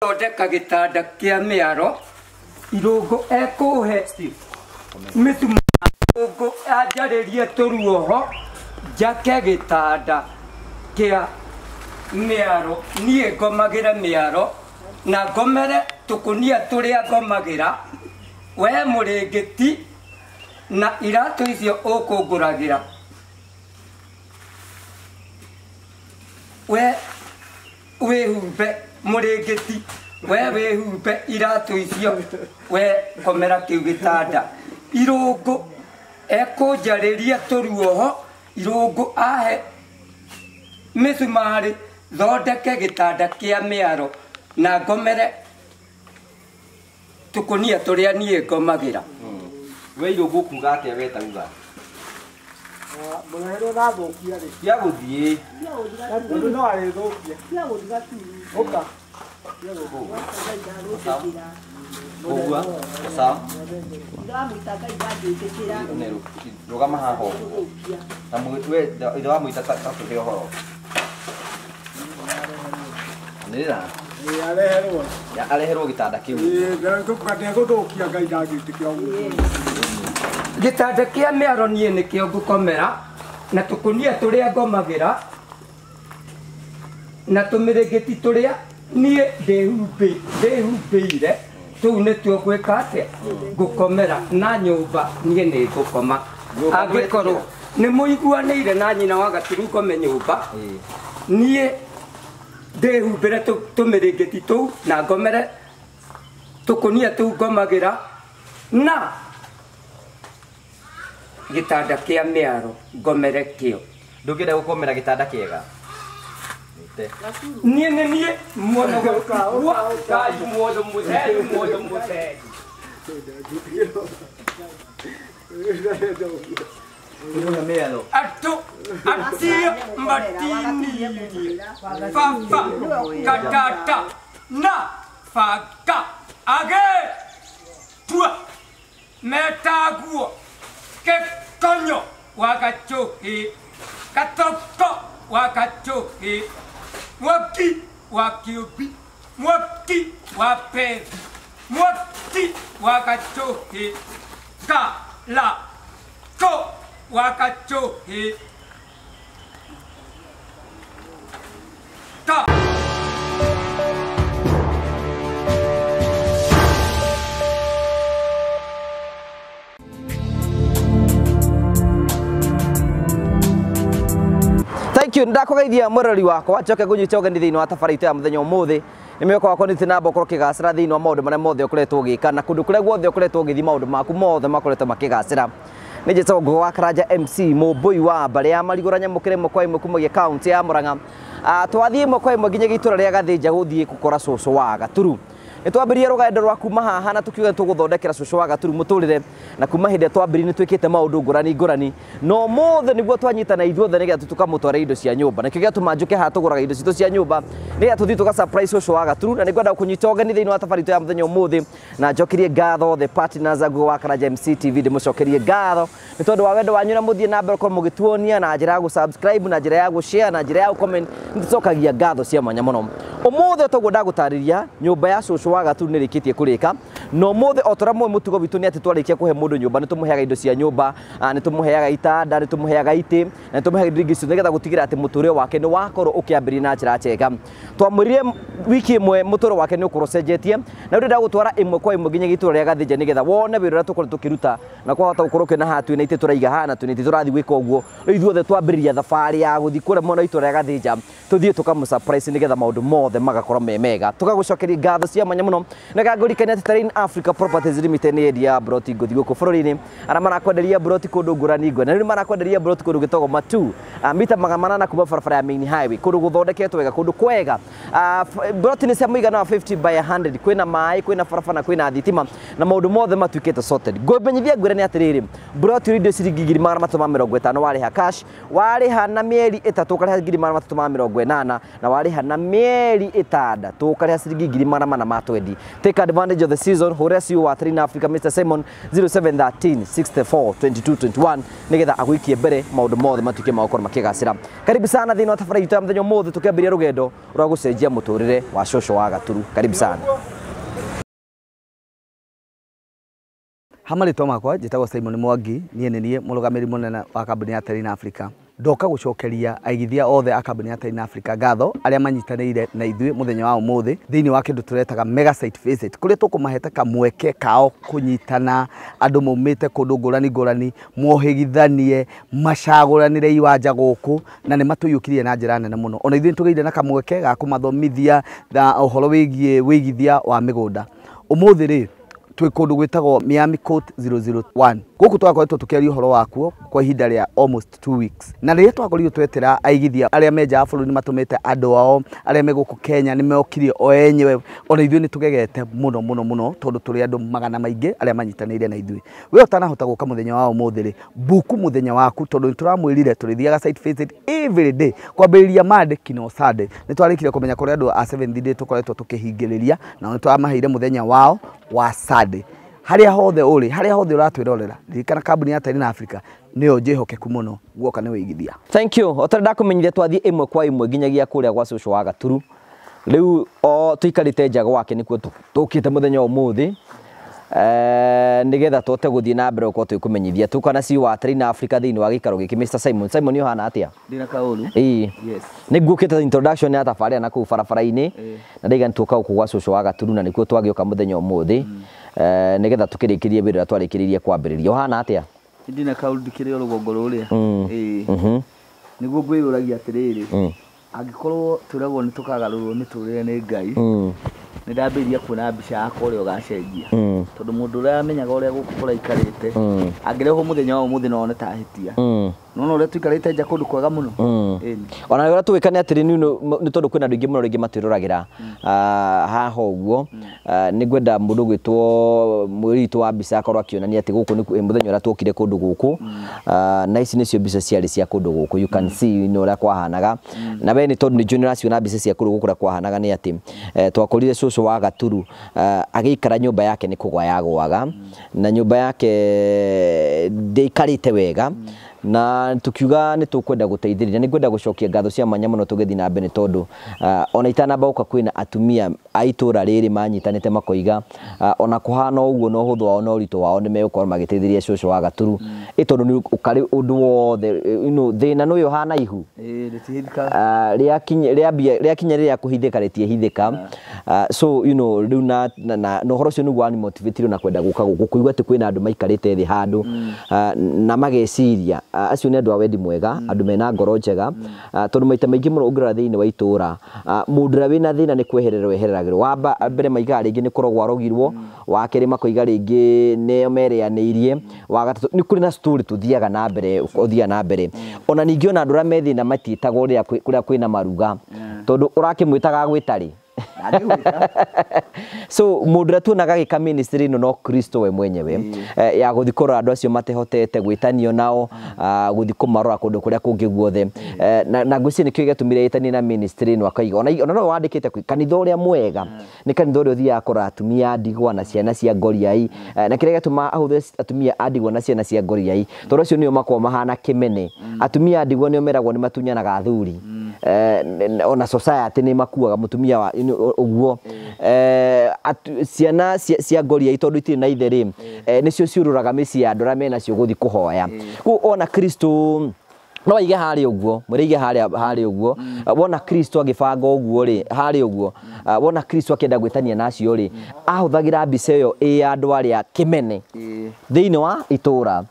Thondeka gĩtanda kĩa mĩaro irũngũ ekũhe mĩcumarĩ irũngũ anjarĩrie tũruoho njake gĩtanda kĩa mĩaro niĩ ngomagĩre mĩaro na ngomere tũkũnia tũrĩa ngomagĩra we mũrĩngĩti na iratũ icio ũkũngũragĩra we wĩhumbe mũrĩngĩti we wĩhumbe iratũ icio we komera kĩu gĩtanda irũngũ ekũnjarĩria tũruoho irũngũ ahe mĩcumarĩ thondeke gĩtanda kĩa mĩaro na ngomere tũkũnia tũrĩa niĩ ngomagĩra. We irũngũ kuga atĩa we tauga? Mũreherwo ndathũkia rĩ. Tia gũthiĩ. Tondũ no arĩthũkia. Ũka. Ũguo, sawa. Rũgama haha ũguo. Na we ithe wa mũita ta tũhe ũhoro. Anĩrĩra. Ĩĩ areherwo. Areherwo gĩtanda kĩu. Ĩĩ ndegũthũkia Ngai ndangĩtĩkĩra ũguo. Gĩtanda kĩa mĩaro niĩ nĩkĩo ngũkomera na tũkũnia tũrĩa ngomagĩra na tũmĩrĩngĩti tũrĩa niĩ ndĩhumbĩire tũu nĩtuo ngwĩka atĩa ngũkomera na nyũmba niĩ nĩ ngũkoma angĩkorwo nĩ mũiguanĩire na nyina wa Gaturu ngome nyũmba niĩ ndĩhumbĩre tũmĩrĩngĩti tũu na ngomere tũkũnia tũu ngomagĩra na gĩtanda kĩa mĩaro ngomere kĩo. Ndũngĩenda gũkomera gĩtanda kĩega? Niĩ nĩ niĩ muono wa Ngai muono mũtheru muono mũtheru. Andũ atia matinirie baba katata na banga agĩtua metaguo Kekonyo wa Gachuhi Katoko wa Gachuhi Mwaki wa Kiubi Mwaki wa Pethi Mwaki wa Gachuhi Kala Ko wa Gachuhi Ka. Thank you. Ndakugeithia mwirori wakwa njoke ngunyite ũgeni thĩinĩ wa tabarĩra itũ ya mũthenya ũmũthĩ. Nĩ mwĩhoko wakwa nĩ namba ũkorwo ũkĩgacĩra thĩinĩ wa maũndũ marĩa mothe ũkoretwo ũgĩka na kũndũ kũrĩa guothe ũkoretwo ũgĩthiĩ maũndũ maku mothe makoretwo makĩgacĩra. Nĩ njĩtagwo Ngũgĩ wa Karanja MC mũmbũi wa mbarĩ ya Marigũra nyamũkĩre ĩmwe kwa ĩmwe kumagia kaunti ya Murang'a. Twathiĩ ĩmwe kwa ĩmwe nginya itũra rĩa Gathĩnja gũthiĩ gũkora cũcũ wa Gaturu. Nĩ twambĩrĩrie rũgendo rwa kuma haha na tũkiuga tũgũthondekera cũcũ wa Gaturu mũtũrĩre na kuma hĩndĩ ĩrĩa twambĩrĩirie nĩ twĩkĩte maũndũ ngũrani ngũrani no ũmũthĩ nĩguo twanyitana ithuothe nĩgetha tũkamũtwara indo cia nyũmba nakĩo gĩatũma njũke haha tũgũraga indo citũ cia nyũmba nĩgetha tũthiĩ tũga surprise cũcũ wa Gaturu na nĩngwenda kũnyita ũgeni thĩinĩ wa tabarĩra itũ ya mũthenya ũmũthĩ na njokerie ngatho the partners a Ngũgĩ wa Karanja MC TV ndĩmũcokerie ngatho nĩ tondũ wa wendo wanyu na mũthiĩ na mbere gũkorwo mũgĩtuonia na njĩra ya gũ-subscribe na njĩra ya gũ-share na njĩra ya gũ-comment nĩtũcokagia ngatho cia mwanya mũno. Ũmũthĩ toguo ndagũtarĩria nyũmba ya cũcũ wa Gaturu nĩ ĩrĩkĩtie kũrĩka na ũmũthĩ o ta ũrĩa mũĩ mũtugo witũ nĩ atĩ twarĩkia kũhe mũndũ nyũmba nĩ tũmũheaga indo cia nyũmba, nĩ tũmũheaga itanda, nĩ tũmũheaga itĩ na nĩ tũmũheaga indo ingĩ ciothe nĩgetha gũtigĩrĩra atĩ mũtũrĩre wake nĩ wakorwo ũkĩambĩrĩria na njĩra njega. Twamwĩrire wiki ĩmwe mũtũrĩre wake nĩ ũkorwo ũcenjetie na rĩu ndagũtwara ĩmwe kwa ĩmwe nginya itũra rĩa Gathĩnja nĩgetha wone wĩra ũrĩa tũkoretwo tũkĩruta na kwahota gũkorwo ũkĩona haha twĩna itĩ tũraiga haha na twĩna itĩ tũrathiĩ gwĩka ũguo. Rĩu ithuothe twambĩrĩria thabarĩ ya gũthiĩ kũrĩa mwena wa itũra rĩa Gathĩnja tũthiĩ tũkamũ surprise nĩgetha maũndũ mothe magakorwo me mega. Tũgagũcokeria ngatho cia mwanya mũno na ngangũrikania atĩ Terrain Africa Properties Limited nĩ yendia ya broti ngũthi gũkũ bũrũri-inĩ arĩa marakwenderia broti kũndũ ngũrani ngũrani na rĩu marakwenderia broti kũndũ gwĩtagwo Matu mita 800 kuma barabara ya main highway kũndũ gũthondeketwo wega kũndũ kwega. Broti nĩ cia mũigana wa 50 by 100 kwĩna maĩ kwĩna barabara na kwĩna thitima na maũndũ mothe matuĩkĩte sorted. Ngũmenyithia ngwĩre nĩ atĩrĩrĩ broti ũrĩ ciringi 350 warĩha cash warĩha na mĩeri ĩtatũ ũkarĩha 380 na warĩha na mĩeri ĩtandatũ ũkarĩha ciringi 480. Twendi. Take advantage of the season. Hũrĩra CEO wa Terrain Africa Mr Simon 0713 64 22 21 nĩgetha agũikie mbere maũndũ mothe matuĩke ma gũkorwo makĩgacĩra. Karibu sana thĩinĩ wa tabarĩra itũ ya mũthenya ũmũthĩ tũkĩambĩrĩria rũgendo rwa gũcenjia mũtũrĩre wa cũcũ wa Gaturu. Karibu sana. Ha marĩtwa makwa njĩtagwo Simon Mwangi, niĩ nĩ niĩ mũrũgamĩrĩri mũnene wa kambuni ya Terrain Africa. Ndoka gũcokeria aigithia othe a kambuni ya Terrain Africa ngatho arĩa manyitanĩire na ithuĩ mũthenya wa ũmũthĩ thĩinĩ wa kĩndũ tũretaga mega site visit, kũrĩa tũkũmahete kamweke kao kũnyitana andũ maumĩte kũndũ ngũrani ngũrani, mohĩgithanie, macagũranĩre iwanja gũkũ, na nĩ matũiyũkirie na njĩra nene mũno. Ona ithuĩ nĩtũgĩire na kamweke ga kũmathomithia ũhoro wĩgiĩ wĩigithia wa mĩgũnda. Ũmũthĩ rĩ twĩ kũndũ gwĩtagwo Miami Court 001. Gũkũ twakoretwo tũkĩaria ũhoro wakuo kwa ihinda rĩa almost 2 weeks. Na rĩrĩa twakorirwo twetera aigithia arĩa me nja wa bũrũri nĩmatũmĩte andũ ao, arĩa me gũkũ Kenya nĩmokire o enyewe. Ona ithuĩ nĩtũgegete mũno mũno mũno tondũ tũrĩ andũ magana maingĩ arĩa manyitanĩire na ithuĩ. We ũtanahota gũka mũthenya wa ũmũthĩ rĩ, buku mũthenya waku tondũ nĩtũramwĩrire tũrĩthiaga site visit every day kwambĩrĩria Monday kinya Sunday. Nĩtwarĩkire kũmenya kũrĩa andũ a Seventh Day tũkoretwo tũkĩhingĩrĩria, na nĩtũramaheire mũthenya wao wa Sunday. Harĩa hothe ũrĩ, harĩa hothe ũratwĩrorera, ririkana kambuni ya Terrain Africa nĩyo njĩhokeku mũno guoka nĩ wĩigithia. Thank you. O ta ndakumenyithia twathiĩ ĩmwe kwa ĩmwe nginyagia kũrĩa gwa cũcũ wa Gaturu. Rĩu o tũikarĩte nja gwake nĩkuo tũkĩte mũthenya wa ũmũthĩ nĩgetha tũhote gũthiĩ na mbere gũkorwo twĩkũmenyithia. Tũka na CEO wa Terrain Africa thĩinĩ wa gĩikaro gĩkĩ Mr Simon. Simon nĩ ũhana atĩa? Ndĩna kaũru. Ĩĩ. Yes. Nĩ nguokĩte introduction ya tabarĩra na kũu barabara-inĩ na ndaiga nĩtũka gũkũ gwa cũcũ wa Gaturu na nĩkuo twagĩũka mũthenya ũmũthĩ nĩgetha tũkĩrĩkĩrie wĩra ũrĩa twarĩkĩrĩirie kwambĩrĩria. Ũhana atĩa? Ndĩna kaũru ndikĩrĩ o rũgongo rũrĩa. Ĩĩ. Nĩguo ngwĩyũragia atĩrĩrĩ, angĩkorwo twĩragwo nĩ tũkagarũrwo mĩtũrĩre nĩ Ngai, nĩ ndambĩrĩria kuona mbica yakwa ũrĩa ũgacenjia. Tondũ mũndũ ũrĩa amenyaga ũrĩa gũkũ kũraikarĩte, angĩrehwo mũthenya wa ũmũthĩ no one ta ahĩtia. Nĩwona ũrĩa tũikarĩte nja kũndũ kwega mũno. Ona ũrĩa tũgĩka nĩ atĩrĩ, nĩ tondũ kwĩna andũ aingĩ mũno rĩngĩ matwĩroragĩra haha ũguo, nĩ ngwenda mũndũ ũgwĩtwo mwĩri witũ wa mbica akorwo akĩonania atĩ gũkũ nĩ mũthenya ũrĩa tuokire kũndũ gũkũ, na ici nĩcio mbica ciarĩ cia kũndũ gũkũ. You can see nĩ ũrĩa kwahanaga. Na we nĩ tondũ nĩ njũĩ nĩ ũraciona mbica cia kũndũ gũkũ ũrĩa kwahanaga nĩ atĩ twakorire cũcũ wa Gaturu agĩikara nyũmba yake nĩ kũgwa yagwaga, na nyũmba yake ndĩikarĩte wega, na tukiuga nĩ tũkwenda gũteithĩrĩria. Nĩ ngwenda gũcokia ngatho cia mwanya mũno tũgĩthiĩ na mbere tondũ ona itanamba gũka kwĩna atumia a itũra rĩrĩ manyitanĩte makoiga ona kũhana ũguo na ũhũthũ wao na ũritũ wao nĩ megũkorwo magĩteithĩrĩria cũcũ wa Gaturu. Ĩ tondũ nĩ ũkarĩ ũndũ wothe, thĩna nĩ ũyũ ũhana ihu rĩakinya rĩrĩa kũhithĩka rĩtiĩhithĩka. So rĩu na ũhoro ũcio nĩguo wanimotivatirwo na kwenda gũka gũkũ kũigua atĩ kwĩna andũ maikarĩte thĩ handũ na mageciria. Acio nĩ andũ a wendi mwega, andũ mena ngoro njega, tondũ maita maingĩ mũno ũngĩrora thĩinĩ wa itũra, mũndũ ũrĩa wĩna thĩna nĩ kwehererwo ehereragĩrwo. Wa mbere maigaga rĩngĩ nĩ kũrogwo arogirwo, wa kerĩ makoiga rĩngĩ nĩo merĩanĩirie, wa gatatũ nĩ kũrĩ na story tũthiaga na mbere, ũthiaga na mbere. Ona ningĩ ona andũ arĩa me thĩna matiĩtagwo kũrĩa kwĩna maruga, tondũ ũrakĩmwĩtaga agwĩta rĩ. So mũndũ ũrĩa tuonaga agĩka ministry ĩno no Kristo we mwenyewe, ya gũthiĩ kũrora andũ acio matehotete gwĩtanio nao, gũthiĩ kũmarora kũndũ kũrĩa kũngĩ guothe. Na ngwĩciria nĩkĩo gĩatũmire ĩtanie na ministry ĩno akaiga ona no wandĩkĩte kanitha ũrĩa mwega nĩ kanitha ũrĩa ũthiaga kũrora atumia a ndigwa na ciana cia ngoriai, na kĩrĩa gĩatũma ahũthĩre atumia a ndigwa na ciana cia ngoriai tondũ acio nĩo makoragwo mahana kĩmene. Atumia a ndigwa nĩo meragwo nĩ matunyanaga athuri, ona society nĩ makuaga mũtumia wa ũguo. Ciana cia ngoriai tondũ itirĩ na ithe rĩ, nĩcio ciũrũraga mĩciĩ ya andũ arĩa menacio gũthiĩ kũhoya. Koguo ona Kristo no aige harĩa ũguo, mwĩre aige harĩa ũguo. Wona Kristo agĩbanga ũguo rĩ, harĩa ũguo, wona Kristo akĩenda gwĩtania na acio rĩ, ahũthagĩra mbica ĩyo ĩ ya andũ arĩa kĩmene thĩinĩ wa itũra,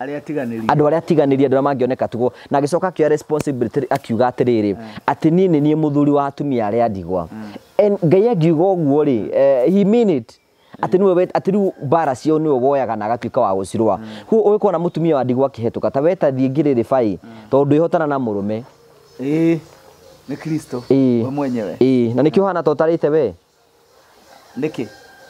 andũ arĩa atiganĩrie, andũ arĩa mangĩoneka tugo. Na agĩcoka akĩoya responsibility akiuga atĩrĩrĩ, atĩ niĩ nĩ niĩ mũthuri wa atumia arĩa ndigwa. Ngai angiuga ũguo rĩ, he mean it. Atĩ nĩwe, atĩ rĩu mbara ciao nĩwe woyaga na agatuĩka wa gũcirũa. Koguo ũgĩkona mũtumia wa ndigwa akĩhetũka ta we ta thiĩ ngirĩrĩ bai, tondũ ndwĩhotana na mũrũme. Ĩĩ, nĩ Kristo we mwenyewe. Ĩĩ, na nĩkĩo ũhana ta ũtarĩte we. Nĩkĩ?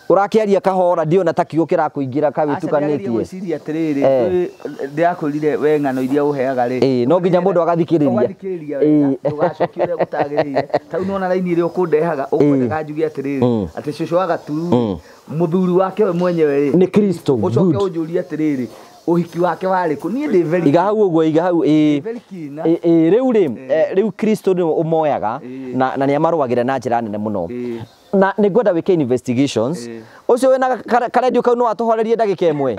Ũrakĩaria kahora ndiona ta kiugo kĩrakũingĩra kawĩtukanĩtie. Gwĩciria atĩrĩrĩ, ndĩrakwĩrire we ng'ano iria ũheaga rĩ, no nginya mũndũ agathikĩrĩria. Ũgathikĩrĩria wega, ndũgacokie ũrĩa gũtagĩrĩire. Ta rĩu nĩwona raini ĩrĩa ũkũndehaga, ũkwendaga njuge atĩrĩrĩ, atĩ cũcũ wa Gaturu, mũthuri wake we mwenyewe rĩ, nĩ Kristo. Ũcoke ũnjũrie atĩrĩrĩ, ũhiki wake warĩ kũ? Niĩ ndĩ very iga hau ũguo, iga hau. Very keen. Rĩu rĩ, rĩu Kristo nĩ ũmoyaga na nĩ amarũagĩra na njĩra nene mũno. Na nĩ ngwenda wĩke investigations. Ũcio wĩna karendio kau no atũhorerie ndagĩka ĩmwe.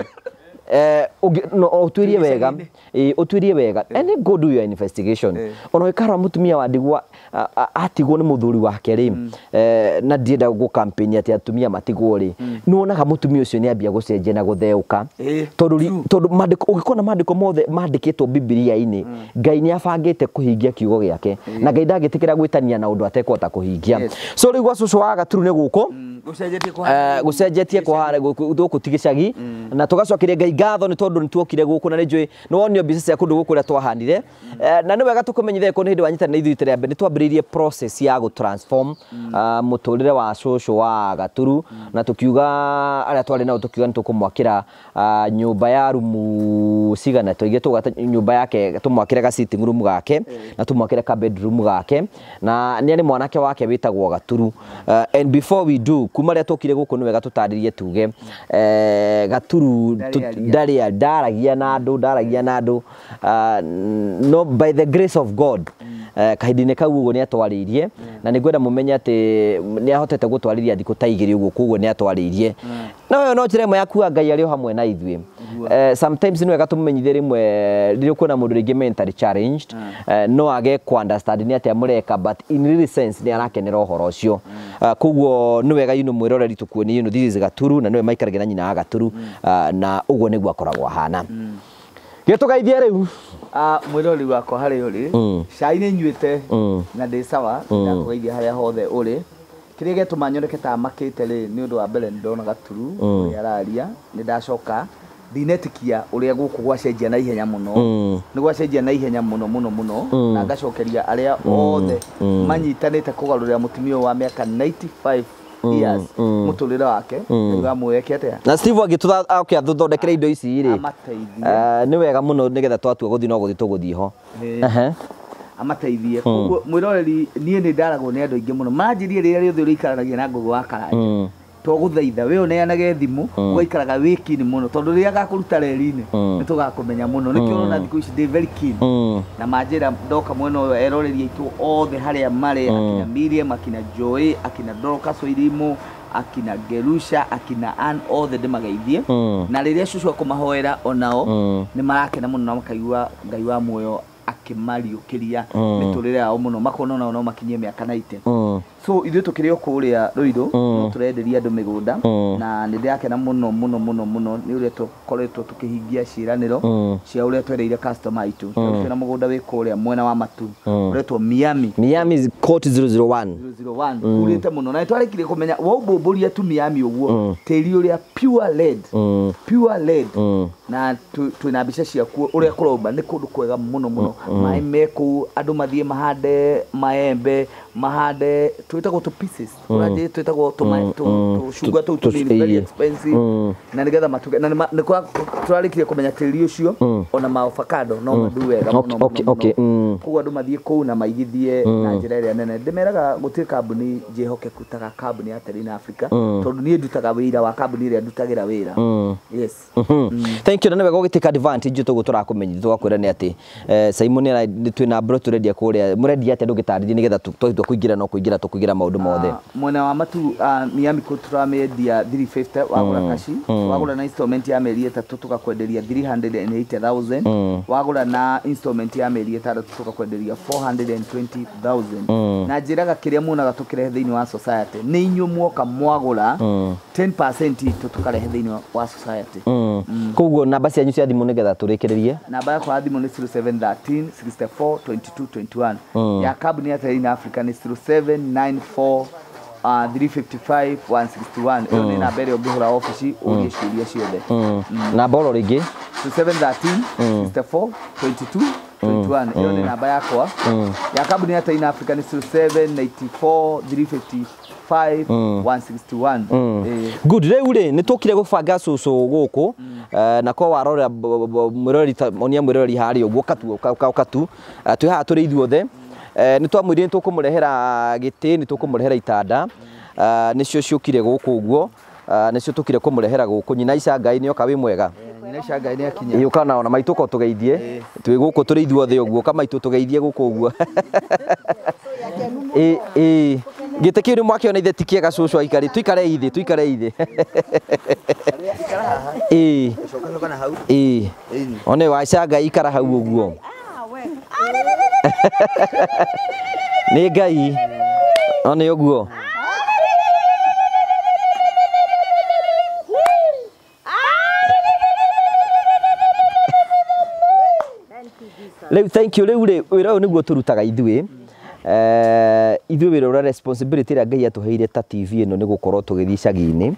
Ũtuĩrie wega, ũtuĩrie wega. And go do your investigation. Ona wĩkara mũtumia wa ndigwa atigwo nĩ mũthuri wake rĩ, na ndienda gũ campaign atĩ atumia matigwo rĩ, nĩ wonaga mũtumia ũcio nĩ ambia gũcenjia na gũtheũka. Tondũ maandĩko, ũngĩkona maandĩko mothe mandĩkĩtwo Bibilia-inĩ, Ngai nĩ abangĩte kũhingia kiugo gĩake, na Ngai ndangĩtĩkĩra gwĩtania na ũndũ atekũhota kũhingia. So rĩu gwa cũcũ wa Gaturu nĩ gũkũ gũcenjetie kũhana gũkũ ti gĩcagi, na tũgacokeria Ngai ngatho nĩ tondũ nĩ tuokire gũkũ, na nĩ njũĩ nĩ wonio mbica cia kũndũ gũkũ ũrĩa twahanire. Na nĩ wega tũkũmenyithia ko nĩ hĩndĩ wanyitana na ithuĩ rita rĩa mbere, nĩ twambĩrĩirie process ya gũ transform mũtũrĩre wa cũcũ wa Gaturu, na tũkiuga arĩa twarĩ nao tũkiuga nĩ tũkũmwakĩra nyũmba ya rumu cigana, tũige tũgata nyũmba yake, tũmwakĩre ga sitting room gake na tũmwakĩre ka bedroom gake, na nĩ arĩ mwanake wake wĩtagwo Gaturu. And before we do, kuma rĩrĩa tũkire gũkũ nĩ wega tũtarĩrie tuge Gaturu ndarĩ ndaragia na andũ, ndaragia na andũ, no by the grace of God kahinda-inĩ kau ũguo nĩ atwarĩirie, na nĩ ngwenda mũmenye atĩ nĩ ahotete gũtwarĩria thikũ ta igĩrĩ ũguo, koguo nĩ atwarĩirie. No ĩyo no njĩra ĩmwe ya kuga Ngai arĩ o hamwe na ithuĩ. Sometimes nĩ wega tũmũmenyithie rĩmwe rĩrĩa ũkuona mũndũ rĩngĩ mentally challenged, no age ku understand nĩ atĩa mũreka, but in real sense nĩ arakenera ũhoro ũcio. Koguo nĩ wega you mwĩroreri tũkuonie this is Gaturu, na nĩwe maikaragia na nyina wa Gaturu, na ũguo nĩguo akoragwo ahana. Gĩtũgeithie rĩu. Mwĩroreri wakwa harĩa ũrĩ, cai nĩ nyuĩte na ndĩ sawa, ndakũgeithia harĩa hothe ũrĩ. Kĩrĩa gĩatũma nyoneke ta makĩte rĩ, nĩ ũndũ wa mbere nĩ ndona Gaturu ũrĩa araria, nĩ ndacoka ndinetĩkia ũrĩa gũkũ gwacenjia na ihenya mũno, nĩ gwacenjia na ihenya mũno mũno mũno, na ngacokeria arĩa othe manyitanĩte kũgarũrĩra mũtumia ũyũ wa mĩaka 95 years mũtũrĩre wake, Ngai wa muoyo eke atĩa? Na Steve angĩtũtha athondekere indo ici rĩ, amateithie. Nĩ wega mũno nĩgetha twatua gũthiĩ no gũthiĩ tũgũthiĩ ho. Amateithie. Koguo mwĩroreri, niĩ nĩ ndaragwo nĩ andũ aingĩ mũno manjĩrie rĩrĩa rĩothe ũrĩikaranagia na Ngũgĩ wa Karanja, twagũthaitha we ũneanage thimũ, ũgaikaraga wĩ keen mũno, tondũ rĩrĩa agakũruta reri-inĩ nĩ tũgakũmenya mũno. Nĩkĩo ũrona thikũ ici ndĩ very keen, na manjĩra ndoka mwena ũyũ eroreri aitũ othe harĩa marĩ, akina Miriam, akina Joy, akina Dorcas Wairimu, akina Gerusha, akina Ann, othe ndĩmageithie. Na rĩrĩa cũcũ akũmahoera onao nĩ marakena mũno na makaigua Ngai wa muoyo akĩmariũkĩria mĩtũrĩre yao mũno, makona onao no makinyie mĩaka 90. So ithuĩ tũkĩrĩ o kũrĩa Ruiru, no tũrenderia andũ mĩgũnda, na nĩ ndĩrakena mũno mũno mũno mũno nĩ ũrĩa tũkoretwo tũkĩhingia ciĩranĩro cia ũrĩa twereire customer aitũ. Twĩna mũgũnda wĩ kũrĩa mwena wa Matu ũretwo Miami, Miami Court 001. 001, kurĩte mũno, na nĩtwarĩkirie kũmenya waumbũmbũria tu Miami ũguo, tĩri ũrĩa pure lead, pure lead, na twĩna mbica ciakuo ũrĩa kũrauma, nĩ kũndũ kwega mũno mũno, maĩ me kũu, andũ mathiĩ mahande maembe, mahande twĩtagwo tũ pieces, ũrathiĩ twĩtagwo tũcungwa tũu tũnini, very expensive, na nĩgetha matuke, na nĩ tũrarĩkirie kũmenya tĩri ũcio ona ma avocado no mandu wega mũno mũno. Koguo andũ mathiĩ kũu na maigithie na njĩra ĩrĩa nene. Ndĩmeraga gũtirĩ kambuni njĩhokeku ta kambuni ya Terrain Africa, tondũ niĩ ndutaga wĩra wa kambuni ĩrĩa ndutagĩra wĩra. Yes. Thank you. Na nĩ wega ũgĩtake advantage tũguo tũrakũmenyithia tũgakwĩra nĩ atĩ Simon nĩ twĩna bro tũrendia kũrĩa, mũrendia atĩa? Ndũgĩtarĩrie nĩgetha twatua kũingĩra no kũingĩra tũkũingĩra maũndũ mothe. Mwena wa Matu, Miami Court tũramĩendia 350 wagũra kashi, wagũra na installment ya mĩeri 3 tũgakwenderia 380,000, wagũra na installment ya mĩeri 6 tũgakwenderia 420,000. Na njĩraga kĩrĩa muonaga tũkĩrehe thĩinĩ wa society nĩ inyuĩ muoka mwagũra 10% itũ tũkarehe thĩinĩ wa society. Koguo namba cianyu cia thimũ nĩgetha tũrĩkĩrĩrie. Namba yakwa ya thimũ nĩ 0713 64 22 21. Ya kambuni ya Terrain Africa nĩ 0794 355 161. Ĩyo nĩ namba ĩrĩa ũngĩhũra obici ũrie ciũria ciothe. Namba oro rĩngĩ. 0713 64 22 21 ĩyo nĩ namba yakwa ya kambuni ya Terrain Africa nĩ 0794 355 161. Good. Rĩu rĩ nĩ tũkire gũbanga cũcũ gũkũ na ko warora mwĩroreri onia mwĩroreri harĩa ũguo katu katu twĩ haha tũrĩ ithuothe. Nĩ twamwĩrire nĩ tũkũmũrehera gĩtĩ, nĩ tũkũmũrehera itanda, nĩcio ciũkire gũkũ ũguo, nĩcio tũkire kũmũrehera gũkũ. Nyina Ica Ngai nĩoka, wĩ mwega? Nyina Ica Ngai nĩ akinya. Ĩ, ũka na ona maitũ ko tũgeithie, twĩ gũkũ tũrĩ ithuothe ũguo, ka maitũ tũgeithie gũkũ ũguo. Ĩ ĩ gĩtĩ kĩu nĩ mwakĩona ithe ti kĩega, cũcũ aikari, tuikare ithĩ, tuikare ithĩ. Ĩ. Coka coka na hau. Ĩ, one wa Ica Ngai ikara hau ũguo. Nĩ Ngai one ũguo. Rĩu thank you. Rĩu rĩ wĩra ũyũ nĩguo tũrutaga ithuĩ. Ithuĩ wĩra ũrĩa responsibility ĩrĩa Ngai atũheire ta TV ĩno nĩ gũkorwo tũgĩthiĩ icagi-inĩ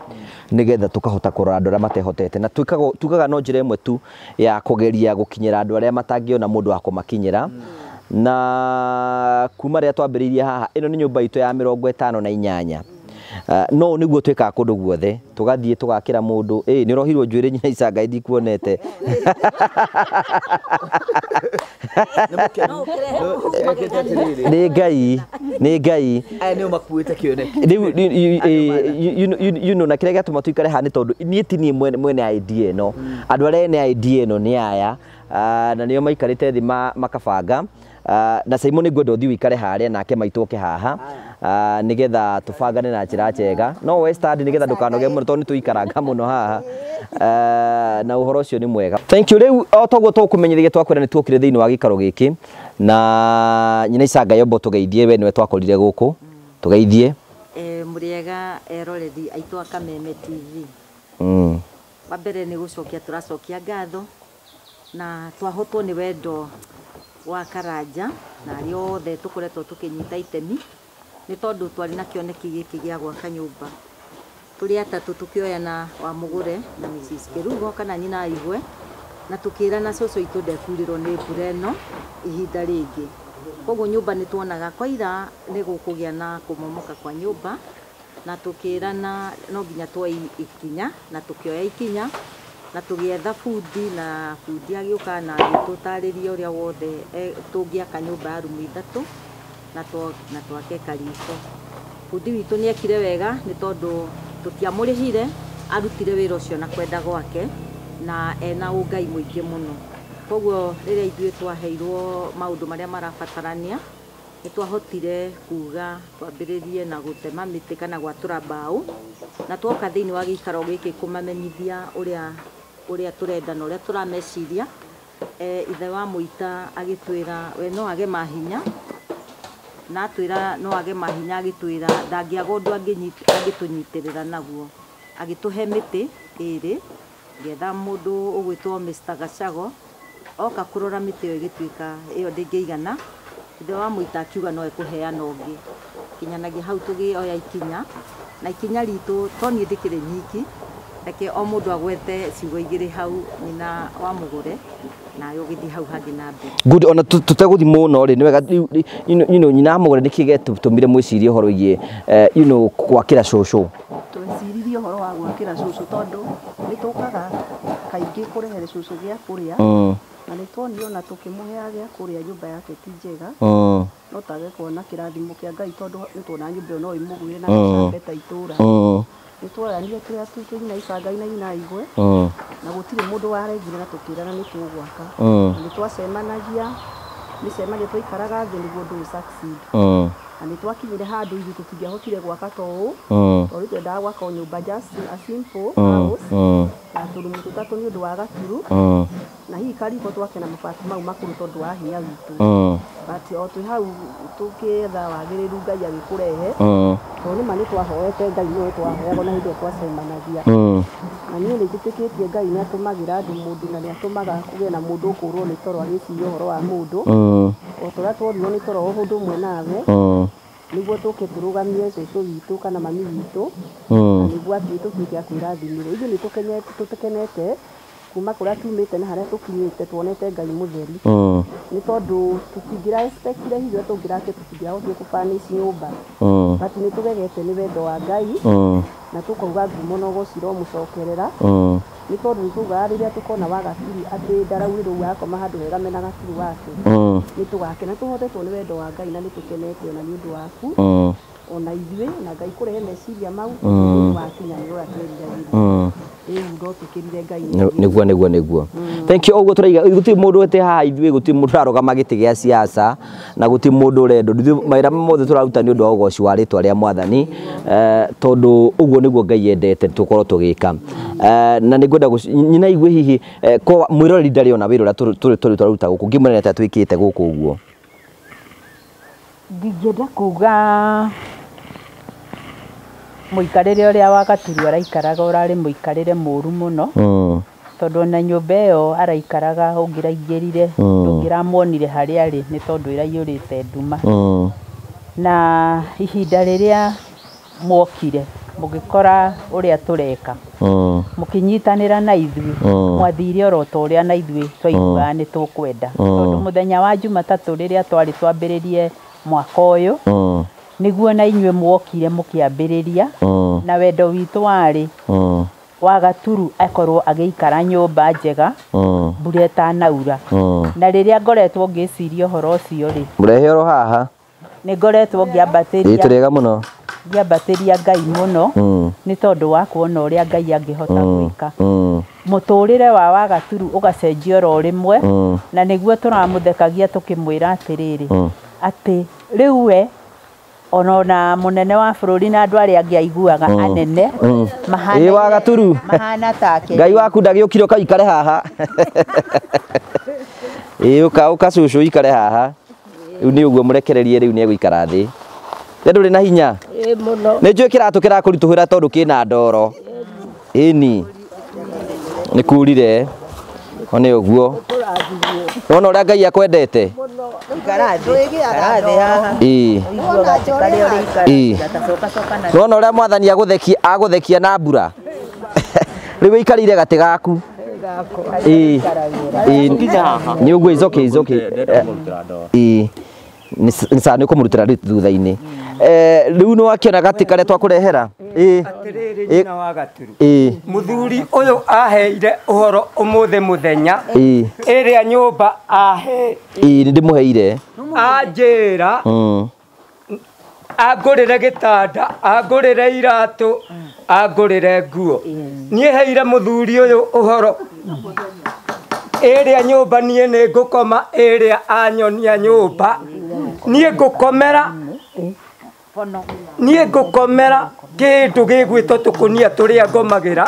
nĩgetha tũkahota kũrora andũ arĩa matehotete, na twĩkaga tugaga no njĩra ĩmwe tu ya kũgeria gũkinyĩra andũ arĩa matangĩona mũndũ wa kũmakinyĩra. Na kuma rĩrĩa twambĩrĩirie haha, ĩno nĩ nyũmba itũ ya 58. No nĩguo twĩkaga kũndũ guothe, tũgathiĩ tũgakĩra mũndũ. Ĩ nĩ ũrohirwo njuĩrĩ, nyina Ica Ngai, ndikuonete. Nĩ Ngai, nĩ Ngai. Aya nĩo makuĩte kĩoneki. Rĩu you know na kĩrĩa gĩatũma tũikare haha nĩ tondũ niĩ ti niĩ mwene idea ĩno, andũ arĩa ene idea ĩno nĩ aya, na nĩo maikarĩte thĩ makabanga. Na Simon nĩ ngwenda ũthiĩ ũikare harĩa nake maitũ oke haha, nĩgetha tũbangane na njĩra njega, no we stand nĩgetha ndũkanoge mũno tondũ nĩ tũikaranga mũno haha. Na ũhoro ũcio nĩ mwega, thank you. Rĩu o toguo tũkũmenyithagia twakwĩra nĩ tuokire thĩinĩ wa gĩikaro gĩkĩ na nyina Ica Ngai ombo tũgeithie, we nĩwe twakorire gũkũ, tũgeithie. Mũrĩega eroreri aitũ a Kameme TV. Wa mbere nĩ gũcokia tũracokia ngatho na twahotwo nĩ wendo wa Karanja na arĩa othe tũkoretwo tũkĩnyita itemi, nĩ tondũ twarĩ na kĩoneki gĩkĩ gĩa gwaka nyũmba tũrĩ atatũ, tũkĩoya na wa Mũgũre na Mrs. Kĩrugo kana nyina Aigwe, na tũkĩrana cũcũ itũ ndekurĩrwo nĩ mbura ĩno ihinda rĩngĩ, koguo nyũmba nĩ tuonaga kwaira nĩ gũkũgĩa na kũmomoka kwa nyũmba, na tũkĩrana no nginya tuoe ikinya, na tũkĩoya ikinya na tũgĩetha bundi, na bundi agĩũka na agĩtũtarĩria ũrĩa wothe tũngĩaka nyũmba ya rumu ithatũ na twake kariko. Bundi witũ nĩ ekire wega nĩ tondũ tũtiamũrĩhire, arutire wĩra ũcio na kwenda gwake na ena ũngai mũingĩ mũno. Koguo rĩrĩa ithuĩ twaheirwo maũndũ marĩa marabatarania, nĩ twahotire kuga twambĩrĩrie na gũtema mĩtĩ kana gwatũra mbaũ, na twoka thĩinĩ wa gĩikaro gĩkĩ kũmamenyithia ũrĩa tũrenda na ũrĩa tũrameciria. Ithe wa Mũita agĩtwĩra we no age mahinya, na atwĩra no age mahinya, agĩtwĩra ndangĩaga ũndũ angĩtũnyitĩrĩra naguo. Agĩtũhe mĩtĩ ĩrĩ, ngĩetha mũndũ ũgwĩtwo Mr. Gacago, oka kũrora mĩtĩ ĩyo ĩgĩtuĩka ĩyo ndĩngĩigana. Ithe wa Mũita akiuga no ekũheana ũngĩ. Kinyanagia hau tũgĩoya ikinya, na ikinya ritũ to niĩ ndĩkĩrĩ nyiki, reke o mũndũ agwete ciugo igĩrĩ hau, nyina wa Mũgũre, nawe ũgĩthiĩ hau hangĩ na mbere. Good. Ona tũtegũthiĩ mũno rĩ, nĩ wega rĩu, nyina wa Mũgũre, nĩkĩ gĩatũmire mwĩcirie ũhoro wĩgiĩ gwakĩra cũcũ? Tweciririe ũhoro wa gwakĩra cũcũ tondũ nĩ tũkaga kaingĩ kũrehere cũcũ gĩa kũrĩa, na nĩ tuonire ona tũkĩmũheaga gĩa kũrĩa nyũmba yake ti njega, no tage kuona kĩrathimo kĩa Ngai, tondũ nĩ tuona nyũmba ĩyo no ĩmũgwĩre na gĩcambe ta itũra. Nĩ tworanire tũrĩ atũ nyina Ica Ngai na nyina Aigwe, na gũtirĩ mũndũ waregire, na tũkĩrana nĩ tũgwaka. Na nĩ twacemanagia mĩcemanio, twaikaraga thĩ nĩguo ũndũ ũyũ succeed. Na nĩ twakinyire handũ ithuĩ tũtingĩahotire gwaka ta ũũ, tondũ twendaga gwaka o nyũmba just a simple house na tũrumu tũtatũ nĩ ũndũ wa gaturu, na hihi kariko twake na mabati mau makũrũ tondũ wa hinya witũ. But o twĩ hau tũkĩetha wagĩrĩru, Ngai agĩkũrehe, tondũ nĩma nĩ twahoete Ngai, nĩwe twahoyaga na hĩndĩ ĩyo twacemanagia. Na niĩ nĩ njĩtĩkĩtie Ngai nĩ atũmagĩra andũ mũndũ, na nĩ atũmaga kũgĩe na mũndũ ũkũrwo nĩ toro agĩciria ũhoro wa mũndũ, o ta ũrĩa tworirwo nĩ toro ũndũ ũmwe nawe, nĩguo tũke tũrũgamie cũcũ witũ kana mami witũ, na nĩguo atĩ tũtuĩke a kwĩrathimĩrwo. Ithuĩ nĩ tũkenete. Kuma kũrĩa tumĩte na harĩa tũkinyĩte tuonete Ngai mũtheri. Nĩ tondũ tũtingĩra expectire hihi ũrĩa tũngĩrake tũtingĩrahotire kũbanici nyũmba. But nĩ tũgegete nĩ wendo wa Ngai na tũkauga ngumo na ũgoci iromũcokerera. Nĩ tondũ nĩ tugaga rĩrĩa tũkona wa Gaturu atĩ ndaraurĩrwo ũguo akoma handũ hega mena Gaturu wake. Nĩ tũgakena tũhotetwo nĩ wendo wa Ngai na nĩ tũkenete ona nĩ ũndũ waku. Ona ithuĩ na Ngai kũrehe meciria mau wakinya nĩ ũrĩa tweriragĩria. Rĩu no tũkĩrire Ngai nĩguo nĩguo nĩguo. Thank you. Ũguo tũraiga gũtirĩ mũndũ wĩte haha ithuĩ gũtirĩ mũndũ ũrarũgama gĩtĩ gĩa siasa na gũtirĩ mũndũ ũrendwo. Mawĩra mothe tũraruta nĩ ũndũ wa ũgoci wa rĩtwa rĩa Mwathani, tondũ ũguo nĩguo Ngai endete tũkorwo tũgĩka. Na nĩngwenda nyina igue hihi ko mwĩroreri ndarĩ ona wĩra ũrĩa tũraruta gũkũ ngĩmwĩra atĩa twĩkĩte gũkũ ũguo. Ndingĩenda kuga mũikarĩre ũrĩa wa Gaturu araikaraga ũrarĩ mũikarĩre mũru mũno. Tondũ ona nyũmba ĩyo araikaraga ũngĩraingĩrire ndũngĩramuonire harĩa arĩ nĩ tondũ ĩraiyũrĩte nduma. Na ihinda rĩrĩa mwokire mũgĩkora ũrĩa tũreka mũkĩnyitanĩra na ithuĩ mwathire oro ta ũrĩa na ithuĩ twaiguaga nĩ tũkwenda. Tondũ mũthenya wa Jumatatũ rĩrĩa twarĩ twambĩrĩrie mwaka ũyũ nĩguo na inyuĩ mwokire mũkĩambĩrĩria na wendo witũ warĩ wa Gaturu akorwo agĩikara nyũmba njega mbura ĩtanaura. Na rĩrĩa ngoretwo ngĩciria ũhoro ũcio rĩ, mũrehe oro haha nĩ ngoretwo ngĩambatĩria tũrĩega mũno ngĩambatĩria Ngai mũno nĩ tondũ wa kuona ũrĩa Ngai angĩhota gwĩka. Mũtũrĩre wa Gaturu ũgacenjia oro rĩmwe na nĩguo tũramũthekagia tũkĩmwĩra atĩrĩrĩ atĩ rĩu we ona mũnene wa bũrũri na andũ arĩa angĩ aiguaga anene mahana wa Gaturu mahana take. Ngai waku ndagĩũkire ũkaikare haha. Ĩĩ ũka ũka cũcũ ikare haha. Rĩu nĩ ũguo mũrekererie rĩu nĩ egũikara thĩ. Ndũrĩ na hinya? Ĩĩ mũno. Nĩ njũĩ kĩratũ kĩrakũritũhĩra tondũ kĩna ndoro. Ĩni nĩ kurire one ũguo. Nona ũrĩa Ngai akwendete. Ĩĩ nona ũrĩa Mwathani agũthekia na mbura. Rĩu wĩikarĩire gatĩ gaku. Ĩĩ nĩ ũguo it's okay it's okay. Ĩĩ nĩ sawa nĩ ũkũmũrutĩra rĩu thutha-inĩ. Rĩu nĩ wakĩona gatĩ karĩa twakũrehera. Ĩĩ atĩrĩrĩ nyina wa Gaturu mũthuri ũyũ aheire ũhoro ũmũthĩ mũthenya ĩrĩa nyũmba ahe. Ĩĩ nĩ ndĩmũheire anjĩra angũrĩre gĩtanda angũrĩre iratũ angũrĩre nguo. Niĩ heire mũthuri ũyũ ũhoro ĩrĩa nyũmba niĩ nĩ ngũkoma ĩrĩa anyonia nyũmba niĩ ngũkomera niĩ ngũkomera kĩndũ gĩgwĩtwo tũkũnia tũrĩa ngomagĩra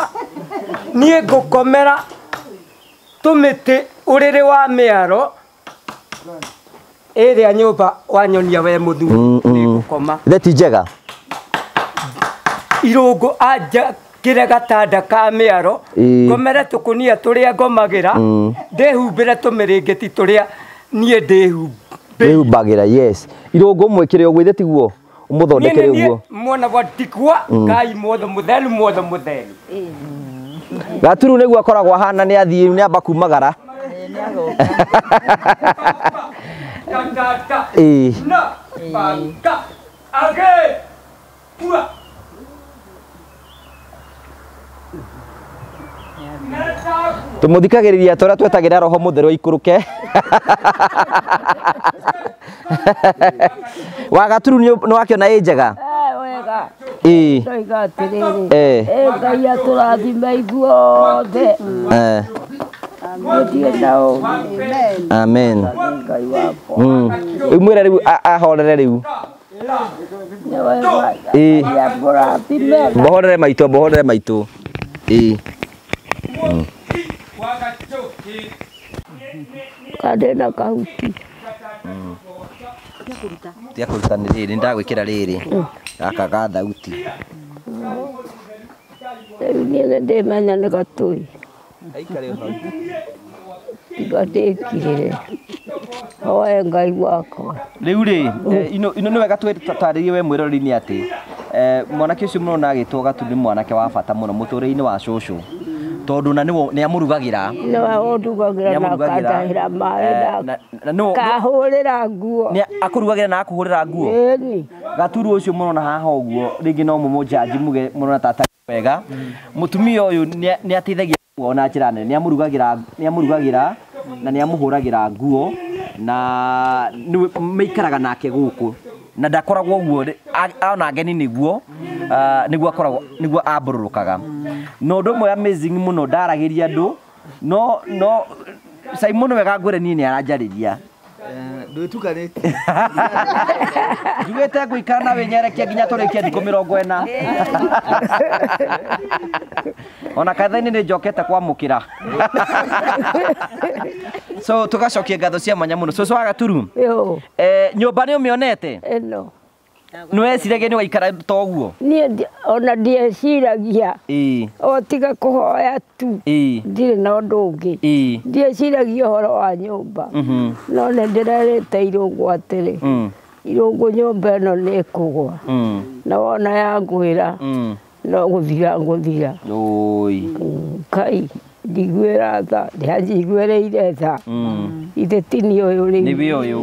niĩ ngũkomera tũmĩtĩ ũrĩrĩ wa mĩaro ĩrĩa nyũmba wanyonia we mũthuri nĩ ngũkoma. Ithe ti njega irũngũ anjakĩre gatanda ka mĩaro ngomere tũkũnia tũrĩa ngomagĩra ndĩhumbĩre tũmĩrĩngĩti tũrĩa niĩ ndĩhumbagĩra. Yes irũngũ mwĩkĩre ũguo ithe tiguo umuthondekere uguo mwana wa ndikwa Ngai mwothe muthelu mwothe muthelu. Gaturu nĩguo akoragwo ahana nĩ athiĩ nĩ amba kumagara. Ĩĩ na banga age pua tũmũthikagĩrĩria tũrĩa twetagĩra roho mũtheru aikũrũke. Wa Gaturu nĩ wakĩona ĩ njega? Wega. Ĩĩ ndoiga atĩrĩrĩ Ngai atũrathime ithuothe. Gũtirĩ na ũũru. Amen. Ngai wakwa. Rĩu mwĩre rĩu ahorere rĩu. Nĩ wega. Ĩĩ Amũrathime. mbohorere maitũ mbohorere maitũ. Ĩĩ Kandĩ na kahuti. Tia kũruta nĩ rĩrĩ ndagwĩkĩra rĩrĩ gaka ga thauti. Rĩu niĩ ndĩmenya nĩ gatũi. Aikare hau. Tiga ndĩkirĩre. Hoe Ngai wakwa. Rĩu rĩ ino nĩ wega tũtarĩrie we mwĩroreri nĩ atĩ mwanake ũcio mũrona agĩtwo Gaturu nĩ mwanake wa bata mũno mũtũrĩre-inĩ wa cũcũ. Tondu na nĩ amũrugagĩra. Nĩwe ũndugagĩra na akandahĩra maĩ na kahũrĩra nguo. Nĩ akũrugagĩra na akũhũrĩra nguo. Ĩni. Gaturu ũcio mũrona haha ũguo rĩngĩ no mũmũnjanji muge mũrona tata wega. Mũtumia ũyũ nĩ ateithagia nguo na njĩra nene. Nĩ amũrugagĩra na nĩ amũhũragĩra nguo na nĩwe maikaraga nake gũkũ. Na ndakoragwo ũguo ona ageni nĩguo nĩguo akoragwo nĩguo ambũrũrũkaga. Na ũndũ ũmwe amazing mũno ndaragĩria andũ no Simon wega ngwĩre niĩ nĩ aranjarĩria. Ndwĩtukanĩtie. Njugĩte ngũikara na wĩnyerekia nginya tũrĩkie thikũ 40. Ona kanitha-inĩ nĩ njokete kwamũkĩra. So tũgacokia ngatho cia mwanya mũno. Cũcũ wa Gaturu. Nyũmba nĩ ũmĩonete? Ĩno. Nĩ weciragia nĩ waikara ta ũguo? Niĩ ona ndieciragia. O tiga kũhoya tu. Ndirĩ na ũndũ ũngĩ. Ndieciragia ũhoro wa nyũmba. No nĩ ndĩrerĩte Irũngũ atĩrĩ. Irũngũ nyũmba ĩno nĩ ĩkũgwa. Na wona yangwĩra no gũthira ngũthira. Ngai ndiguĩra tha, ndĩanjiguĩrĩire tha. Ithe ti niĩ ũyũ rĩu. Nĩwe ũyũ.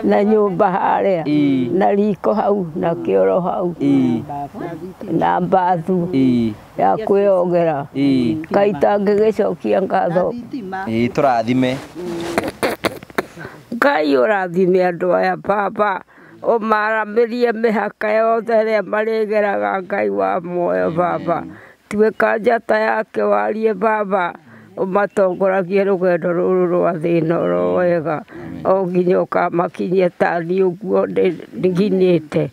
Na nyũmba harĩa, na riko hau, na kĩoro hau, na mbathu ya kwĩyogera. Ngai tangĩgĩcokia ngatho. Tũrathime. Ngai ũrathime andũ aya baba. Ũmaramĩrie mĩhaka yothe ĩrĩa marĩgeraga Ngai wa muoyo baba. Tuĩka njata yake warie baba. Ũmatongoragie rũgendo rũrũ rwa thĩna oro wega o nginya ũkamakinyia tani ũguo nginyĩte.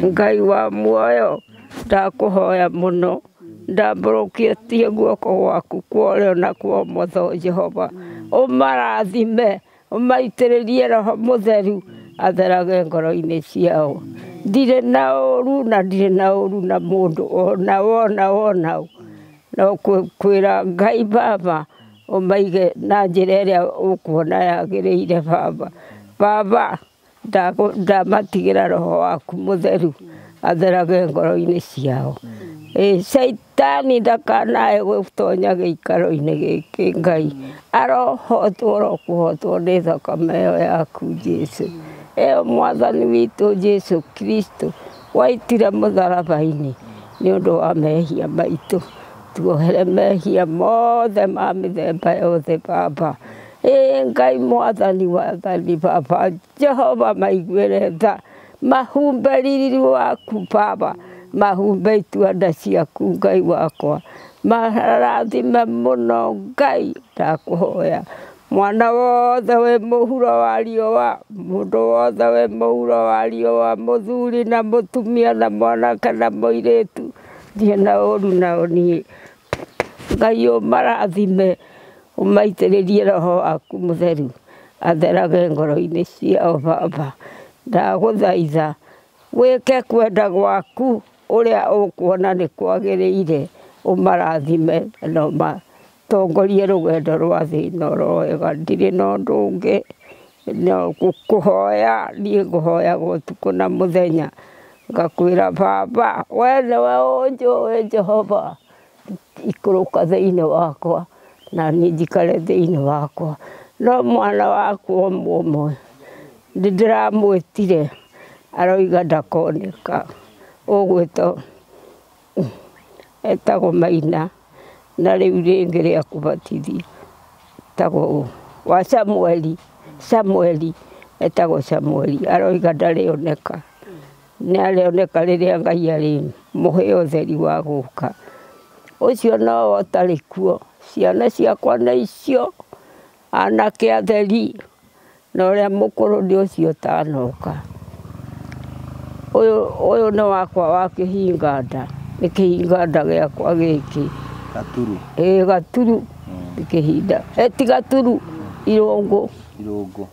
Ngai wa muoyo ndakũhoya mũno ndambũrũkĩtie guoko gwaku kwa ũrĩo na kwa ũmotho Jehova. Ũmarathime ũmaitĩrĩrie Roho Mũtheru atherage ngoro-inĩ ciao. Ndirĩ na ũru na ndirĩ na ũru na mũndũ ona wona wona. No kwĩra Ngai baba ũmaige na njĩra ĩrĩa ũkuona yagĩrĩire baba. Baba ndamatigĩra Roho waku Mũtheru atherage ngoro-inĩ ciao. Caitani ndakanae gũtonya gĩikaro-inĩ gĩkĩ Ngai. Arohotwo orokũhotwo nĩ thakame ĩyo yaku Jesũ. Ĩyo Mwathani witũ Jesũ Kristo waitire mũtharaba-inĩ nĩ ũndũ wa mehia maitũ. Tuohere mehia mothe ma mĩthemba yothe baba. Ngai Mwathani wathani baba Jehova maiguĩre tha. Mahumbe riri waku baba. Mahumbe itua-nda ciaku Ngai wakwa. Marathime mũno Ngai ndakũhoya. Mwana wothe wĩ mũhuro wa riũa, mũndũ wothe wĩ mũhuro wa riũa, mũthuri na mũtumia na mwanake na mũirĩtu, ndirĩ na ũru nao niĩ. Ngai ũmarathime ũmaitĩrĩrie Roho waku Mũtheru atherage ngoro-inĩ ciao baba. Ndagũthaitha wĩke kwenda gwaku ũrĩa ũkuona nĩ kwagĩrĩire ũmarathime na ũmatongorie rũgendo rwa thĩ ĩno oro wega. Ndirĩ na ũndũ ũngĩ no kũhoya niĩ ngũhoyaga ũtukũ na mũthenya ngakwĩra baba we nĩwe ũnjũĩ Jehova ikũrũka thĩinĩ wakwa na niĩ njikare thĩinĩ wakwa. No mwana wakwa ũmwe nĩ ndĩramwĩtire aroiga ndakoneka ũgwĩtwo etagwo Maina na rĩu rĩngĩ rĩa kũbatithio etagwo wa Samueli. Samueli etagwo Samueli aroiga ndarĩoneka. Nĩ arĩoneka rĩrĩa Ngai arĩmũhe ũtheri wa gũka. Ũcio nowe ũtarĩ kuo. Ciana ciakwa nĩ icio anake atheri na ũrĩa mũkũrũ nĩ ũcio ũtanoka. Ũyũ nĩ wakwa wa kĩhinga-nda. Nĩ kĩhinga-nda gĩakwa gĩkĩ. Gaturu. Gaturu. Nĩ kĩhinda. Ti Gaturu, Irũngũ. Irũngũ.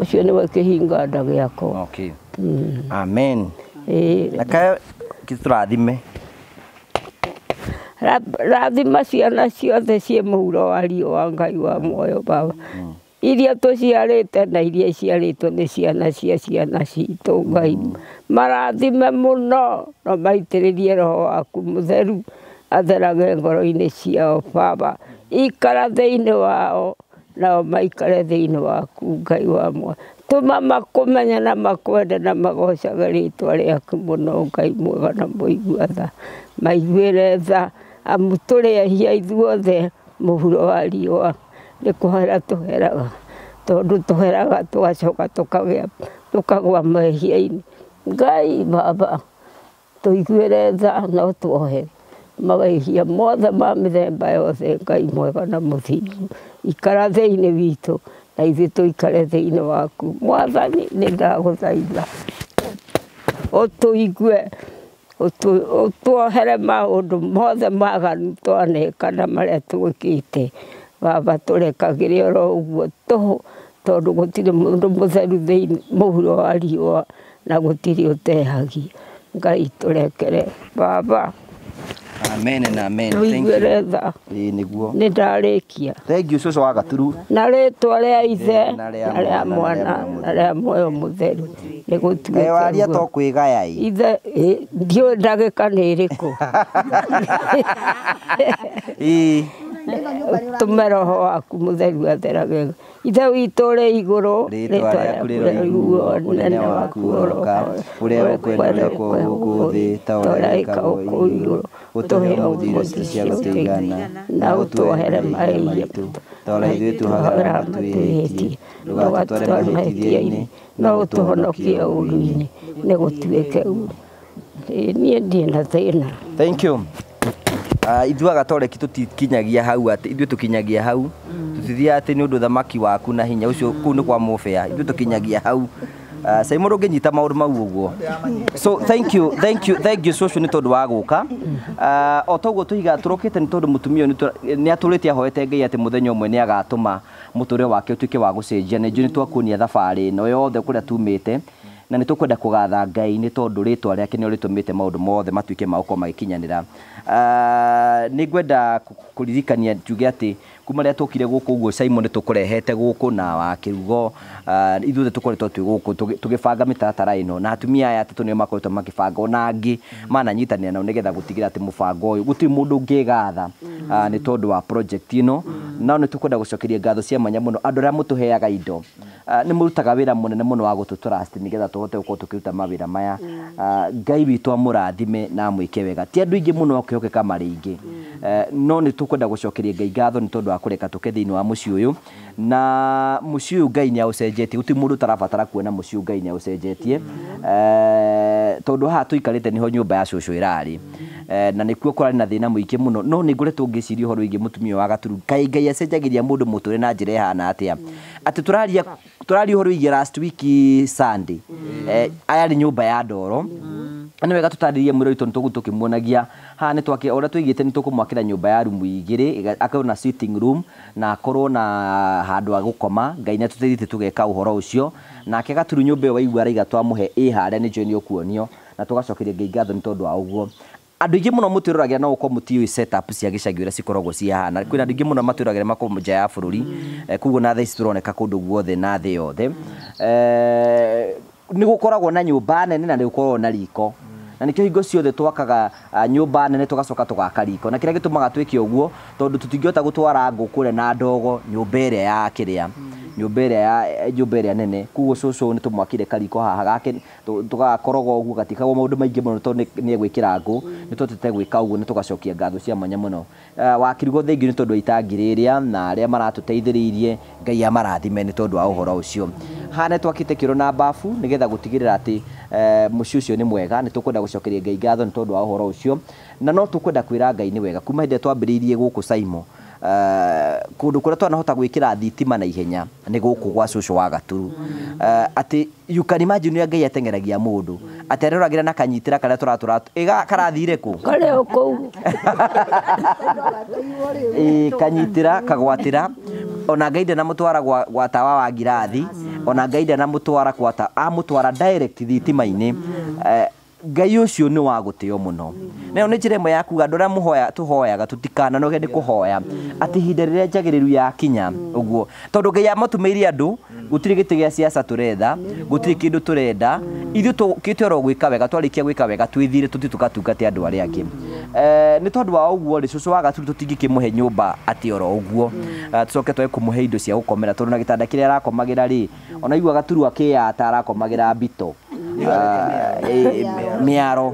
Ũcio nĩwe kĩhinga-nda gĩakwa. Okay. Amen. Reke tũrathime. Rathima ciana ciothe ciĩ mũhuro wa riũa Ngai wa muoyo baba. Iria tũciarĩte na iria iciarĩtwo nĩ ciana cia ciana citũ Ngai. Marathime mũno na maitĩrĩrie Roho waku Mũtheru atherage ngoro-inĩ ciao Baba, ikara thĩinĩ wao nao maikare thĩinĩ waku Ngai wa muoyo. Tũma makũmenye na makwende na magocage rĩtwa rĩaku mũno Ngai mwega na mũigua tha. Maiguĩre tha amu tũrĩ ehia ithuothe mũhuro wa riũa nĩ kũhera tũheraga tondũ tũheraga tũgacoka tũkagĩa tũkagwa mehia-inĩ. Ngai Baba tũiguĩre tha no tuohere mawehia mothe ma mĩthemba yothe Ngai mwega na mũthingu. Ikara thĩinĩ witũ na ithuĩ tũikare thĩinĩ waku Mwathani, nĩ ndagũthaitha ũtũigue ũtuohere maũndũ mothe maganu twaneka na marĩa twĩkĩte. Baba tũrekagĩre oro ũguo tũhũ tondũ gũtirĩ mũndũ mũtheru thĩinĩ mũhuro wa riũa na gũtirĩ ũtehagia. Ngai tũrekere Baba. Amen and amen. Thank you. Tũiguĩre tha. Ĩĩ nĩguo. Nĩ ndarĩkia. Thank you cũcũ wa Gaturu. Na rĩtwa rĩa Ithe Na rĩa na rĩa Mwana, Mwana na rĩa Muoyo Mũtheru nĩ Kaĩ waria gũtuĩke to kwĩgaya ĩ. Ithe ndiũĩ ndagĩka nĩ ĩrĩkũ. Ĩĩ. Tũme Roho waku Mũtheru atherage. Ithe witũ ũrĩ igũrũ, Rĩtwa rĩaku rĩroiguo, ũnene waku ũroka, ũrĩa ũkwenda wĩkwo gũkũ thĩ ta ũrĩa wĩkagwo igũrũ. Ũtũhe ũmũthĩ irio citũ cia gũtũigana, na ũtuohere mahĩtia maitũ, ta ũrĩa ithuĩ tuohagĩra arĩa matwĩhĩtie. Ndũgatũtware mahĩtia-inĩ, no ũtũhonokie ũũru-inĩ. Nĩ gũtuĩke ũguo. Niĩ ndirĩ na thĩna. Thank you. Ithuĩ Agatoreki tũtikinyagia hau atĩ ithuĩ tũkinyagia hau tũtithiaga atĩ nĩ ũndũ thamaki waku na hinya ũcio kũu nĩ kwa mũbĩa ithuĩ tũkinyagia hau. Simon ũngĩnyita maũndũ mau ũguo. So thank you, thank you, thank you cũcũ nĩ tondũ wa gũka. O toguo tũiga tũrokĩte nĩ tondũ mũtumia ũyũ nĩ atũrĩte ahoete Ngai atĩ mũthenya ũmwe nĩ agatũma mũtũrĩre wake ũtuĩke wa gũcenjia. Nĩ njũĩ nĩ twakuonia thabarĩ ĩno yothe kũrĩa tumĩte na nĩ tũkwenda kũgatha Ngai nĩ tondũ rĩtwa rĩake nĩrĩo rĩtũmĩte maũndũ mothe matuĩke ma gũkorwo magĩkinyanĩra. Nĩ ngwenda kũririkania njuge atĩ kuma rĩrĩa twokire gũkũ ũguo Simon nĩ tũkũrehete gũkũ na Wakĩrugo, ithuothe tũkoretwo twĩ gũkũ tũgĩbanga mĩtaratara ĩno na atumia aya atatũ nĩo makoretwo makĩbanga ona angĩ mananyitanĩra nao nĩgetha gũtigĩrĩra atĩ mũbango ũyũ gũtirĩ mũndũ ũngĩgatha nĩ tondũ wa project ĩno. No nĩ tũkwenda gũcokeria ngatho cia mwanya mũno andũ arĩa mũtũheaga indo. Nĩ mũrutaga wĩra mũnene mũno wa gũtũ trust nĩgetha tũhote gũkorwo tũkĩruta mawĩra maya. Ngai witũ amũrathime na amwĩke wega. Ti andũ aingĩ mũno akĩhokeka marĩ aingĩ. No nĩ tũkwenda gũcokeria Ngai ngatho nĩ tondũ wa kũreka tũke thĩinĩ wa mũciĩ ũyũ na mũciĩ ũyũ Ngai nĩ aũcenjetie. Gũtirĩ mũndũ ũtarabatara kuona mũciĩ ũyũ Ngai nĩ aũcenjetie. Tondũ haha tũikarĩte nĩho nyũmba ya cũcũ ĩrarĩ. Na nĩkuo kũrarĩ na thĩna mũingĩ mũno no nĩ ngoretwo ngĩciria ũhoro wĩgiĩ mũtumia wa Gaturu. Kaĩ Ngai acenjagĩria mũndũ mũtũrĩre na njĩra ĩhana atĩa? Atĩ tũraria ũhoro wĩgiĩ last week Sunday. Aya nĩ nyũmba ya ndoro. Nĩ wega tũtarĩrie mwĩrĩ witũ nĩ tũgũthiĩ tũkĩmuonagia haha nĩ twake ũrĩa tũigĩte nĩ tũkũmwakĩra nyũmba ya rumu igĩrĩ akorwo na sitting room na akorwo na handũ ha gũkoma. Ngai nĩ atũteithĩtie tũgeka ũhoro ũcio. Nake Gaturu nyũmba ĩyo waigua araiga twamũhe ĩ harĩa nĩ njũĩ nĩ ũkuonio na tũgacokeria Ngai ngatho nĩ tondũ wa ũguo. Andũ aingĩ mũno mũtwĩroragĩra no gũkorwo mũtiũĩ setup cia gĩcagi ũrĩa cikoragwo cihana. Kwĩna andũ aingĩ mũno matwĩroragĩra makorwo nja ya bũrũri, koguo na thaa ici tũroneka kũndũ guothe na thĩ yothe. Nĩ gũkoragwo na nyũmba nene na nĩ gũkoragwo na riko. Na nĩkĩo hingo ciothe twakaga nyũmba nene tũgacoka tũgaka riko. Na kĩrĩa gĩtũmaga twĩke ũguo tondũ tũtingĩhota gũtwara ngũ kũrĩa na ndogo nyũmba ĩrĩa ya kĩrĩa nyũmba ĩrĩa ya nyũmba ĩrĩa nene. Koguo cũcũ nĩ tũmwakire kariko haha gake tũgakoroga ũguo gatikagwo maũndũ maingĩ mũno tondũ nĩ egwĩkĩra ngũ. Nĩ twatete gwĩka ũguo nĩ tũgacokia ngatho cia mwanya mũno. Wakĩrugo thengiũ nĩ tondũ wa itangi rĩrĩa na arĩa maratũteithĩrĩirie Ngai amarathime nĩ tondũ wa ũhoro ũcio. Haha nĩ twakĩte kĩoro na bafu nĩgetha gũtigĩrĩra atĩ mũciĩ ũcio nĩ mwega. Nĩ tũkwenda gũcokeria Ngai ngatho nĩ tondũ wa ũhoro ũcio na no tũkwenda kwĩra Ngai nĩ wega. Kuma hĩndĩ ĩrĩa twambĩrĩirie gũkũ Simon, kũndũ kũrĩa twanahota gwĩkĩra thitima na ihenya nĩ gũkũ gwa cũcũ wa Gaturu. Atĩ you can imagine ũrĩa Ngai ateng'eragia mũndũ atĩ aroragĩra na kanyitĩra karĩa tũratũra karathire kũ Karĩ o kũu. Kanyitĩra kagwatĩra ona Ngai ndanamũtwara gwa tawa wa ngirathi ona Ngai ndanamũtwara gwa ta amũtwara direct thitima-inĩ. Ngai ũcio nĩ wa gũtĩo mũno. Nayo nĩ njĩra ĩmwe ya kuga andũ arĩa mũhoya tũhoyaga tũtikananoge nĩ kũhoya atĩ ihinda rĩrĩa njagĩrĩru yakinya ũguo tondũ Ngai amatũmĩire andũ gũtirĩ gĩtĩ gĩa siasa tũretha gũtirĩ kĩndũ tũrenda ithuĩ tũkĩte oro gwĩka wega twarĩkia gwĩka wega twĩthire tũthiĩ tũgatungate andũ arĩa angĩ. Nĩ tondũ wa ũguo rĩ cũcũ wa Gaturu tũtingĩkĩmũhe nyũmba atĩ oro ũguo, tũcoke twage kũmũhe indo cia gũkomera tondũ na gĩtanda kĩrĩa arakomagĩra rĩ ona igua Gaturu akĩyata arakomagĩra mbito mĩaro.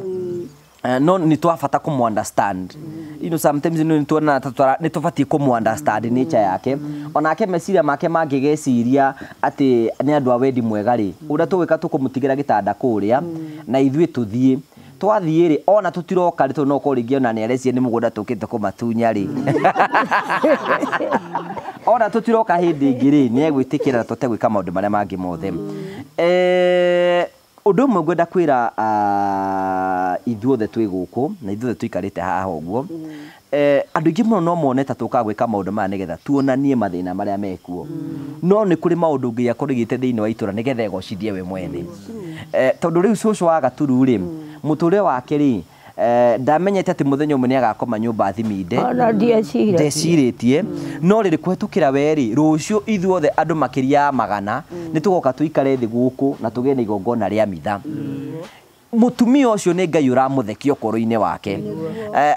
No nĩ twabata kũmũ understand. You know, sometimes nĩ tuona nĩ tũbatiĩ kũmũ understand nature yake. Onake meciria make mangĩgeciria atĩ nĩ andũ a wendi mwega rĩ, ũrĩa tũgwĩka tũkũmũtigĩra gĩtanda kũrĩa na ithuĩ tũthiĩ. Twathiĩ rĩ ona tũtiroka rĩ tondũ no ũkorwo rĩngĩ ona nĩ areciria nĩ mũgũnda tũkĩte kũmatunya rĩ. Ona tũtiroka hĩndĩ ĩngĩ rĩ nĩ egwĩtĩkĩra na tũhote gwĩka maũndũ marĩa mangĩ mothe. Ũndũ ũmwe ngwenda kwĩra ithuothe twĩ gũkũ na ithuothe tũikarĩte haha ũguo, andũ aingĩ mũno no mone ta tũkaga gwĩka maũndũ maya nĩgetha tuonanie mathĩna marĩa mekuo, no nĩ kũrĩ maũndũ Ngai akũrigĩte thĩinĩ wa itũra nĩgetha egocithie we mwene. Tondũ rĩu cũcũ wa Gaturu rĩ mũtũrĩre wake rĩ ndamenyete atĩ mũthenya ũmwe nĩ agakoma nyũmba thiminde ndecirĩtie, no rĩrĩ kũhetũkĩra we rĩ rũciũ ithuothe andũ makĩria ya 100 nĩ tũgoka tũikare thĩ gũkũ na tũgĩe na igongona rĩa mitha. Mũtumia ũcio nĩ Ngai ũramũthekia ũkũrũ-inĩ wake,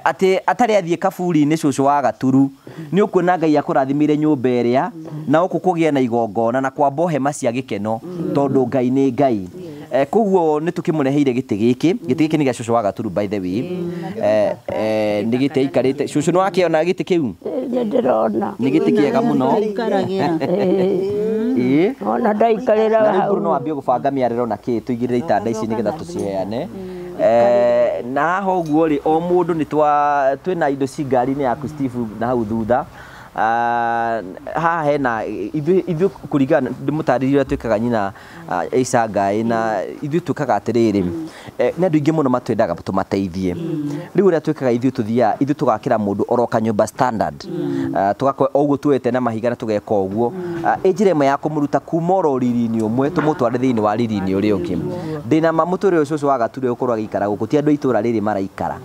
atĩ atarĩ athiĩ kaburi-inĩ cũcũ wa Gaturu nĩ ũkuona Ngai akũrathimire nyũmba ĩrĩa na ũkũ kũgĩa na igongona na kwambwo hema cia gĩkeno tondũ Ngai nĩ Ngai. Koguo nĩ tũkĩmũreheire gĩtĩ gĩkĩ, gĩtĩ gĩkĩ nĩ gĩa cũcũ wa Gaturu by the way. Nĩ gĩtĩ aikarĩte. Cũcũ nĩ wakĩona gĩtĩ kĩu? Nĩ ndĩrona. Nĩ gĩtĩ kĩega mũno. Ona ndaikarĩra hau. No wambie gũbanga mĩarĩro na kĩ tũigĩrĩre itanda ici nĩgetha tũciheane. Na haha ũguo rĩ o mũndũ nĩ twĩna indo ci ngari-inĩ yaku Steve na hau thutha. Haha hena ithuĩ kũringana ndĩmũtarĩrie ũrĩa twĩkaga nyina Aisa Ngai na ithuĩ twĩkaga atĩrĩrĩ, nĩ andũ aingĩ mũno matwendaga tũmateithie. Rĩu ũrĩa twĩkaga ithuĩ tũthiaga ithuĩ tũgakĩra mũndũ oroka nyũmba standard, tũgakorwo ũguo tuoete na mahiga na tũgeka ũguo. Ĩ njĩra ĩmwe ya kũmũruta kuma oro riri-inĩ ũmwe tũmũtware thĩinĩ wa riri-inĩ ũrĩa ũngĩ. Ndĩna ma mũtũrĩre ũcio wa Gaturu ũkorwo agĩikara gũkũ ti andũ a itũra rĩrĩ maraikara,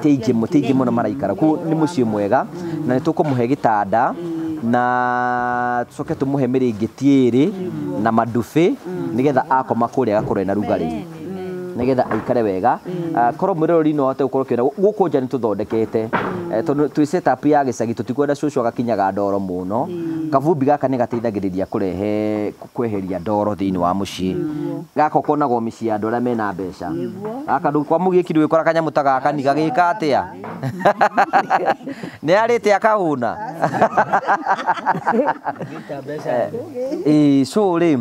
ti aingĩ mũno maraikara. Koguo nĩ mũciĩ mwega na nĩ tũkũmũhe gĩtanda na tũcoke tũmũhe mĩrĩngĩti ĩrĩ na madubi nĩgetha akoma kũrĩa agakorwo ena rugarĩ nĩgetha aikare wega. Korwo mwĩroreri no ahote gũkorwo ũkĩona gũkũ nja nĩ tũthondekete, tondũ twĩ setup ya gĩcagi tũtikwenda cũcũ agakinyaga ndoro mũno. Kabumbi gaka nĩ gateithagĩrĩria kũrehe kweheria ndoro thĩinĩ wa mũciĩ. Gaka ũkonagwo mĩciĩ ya andũ arĩa mena mbeca. Gaka kwa mũgĩki ndũgĩkora kanyamũ ta gaka ni gagĩka atĩa? Nĩ arĩte akahũna. So rĩ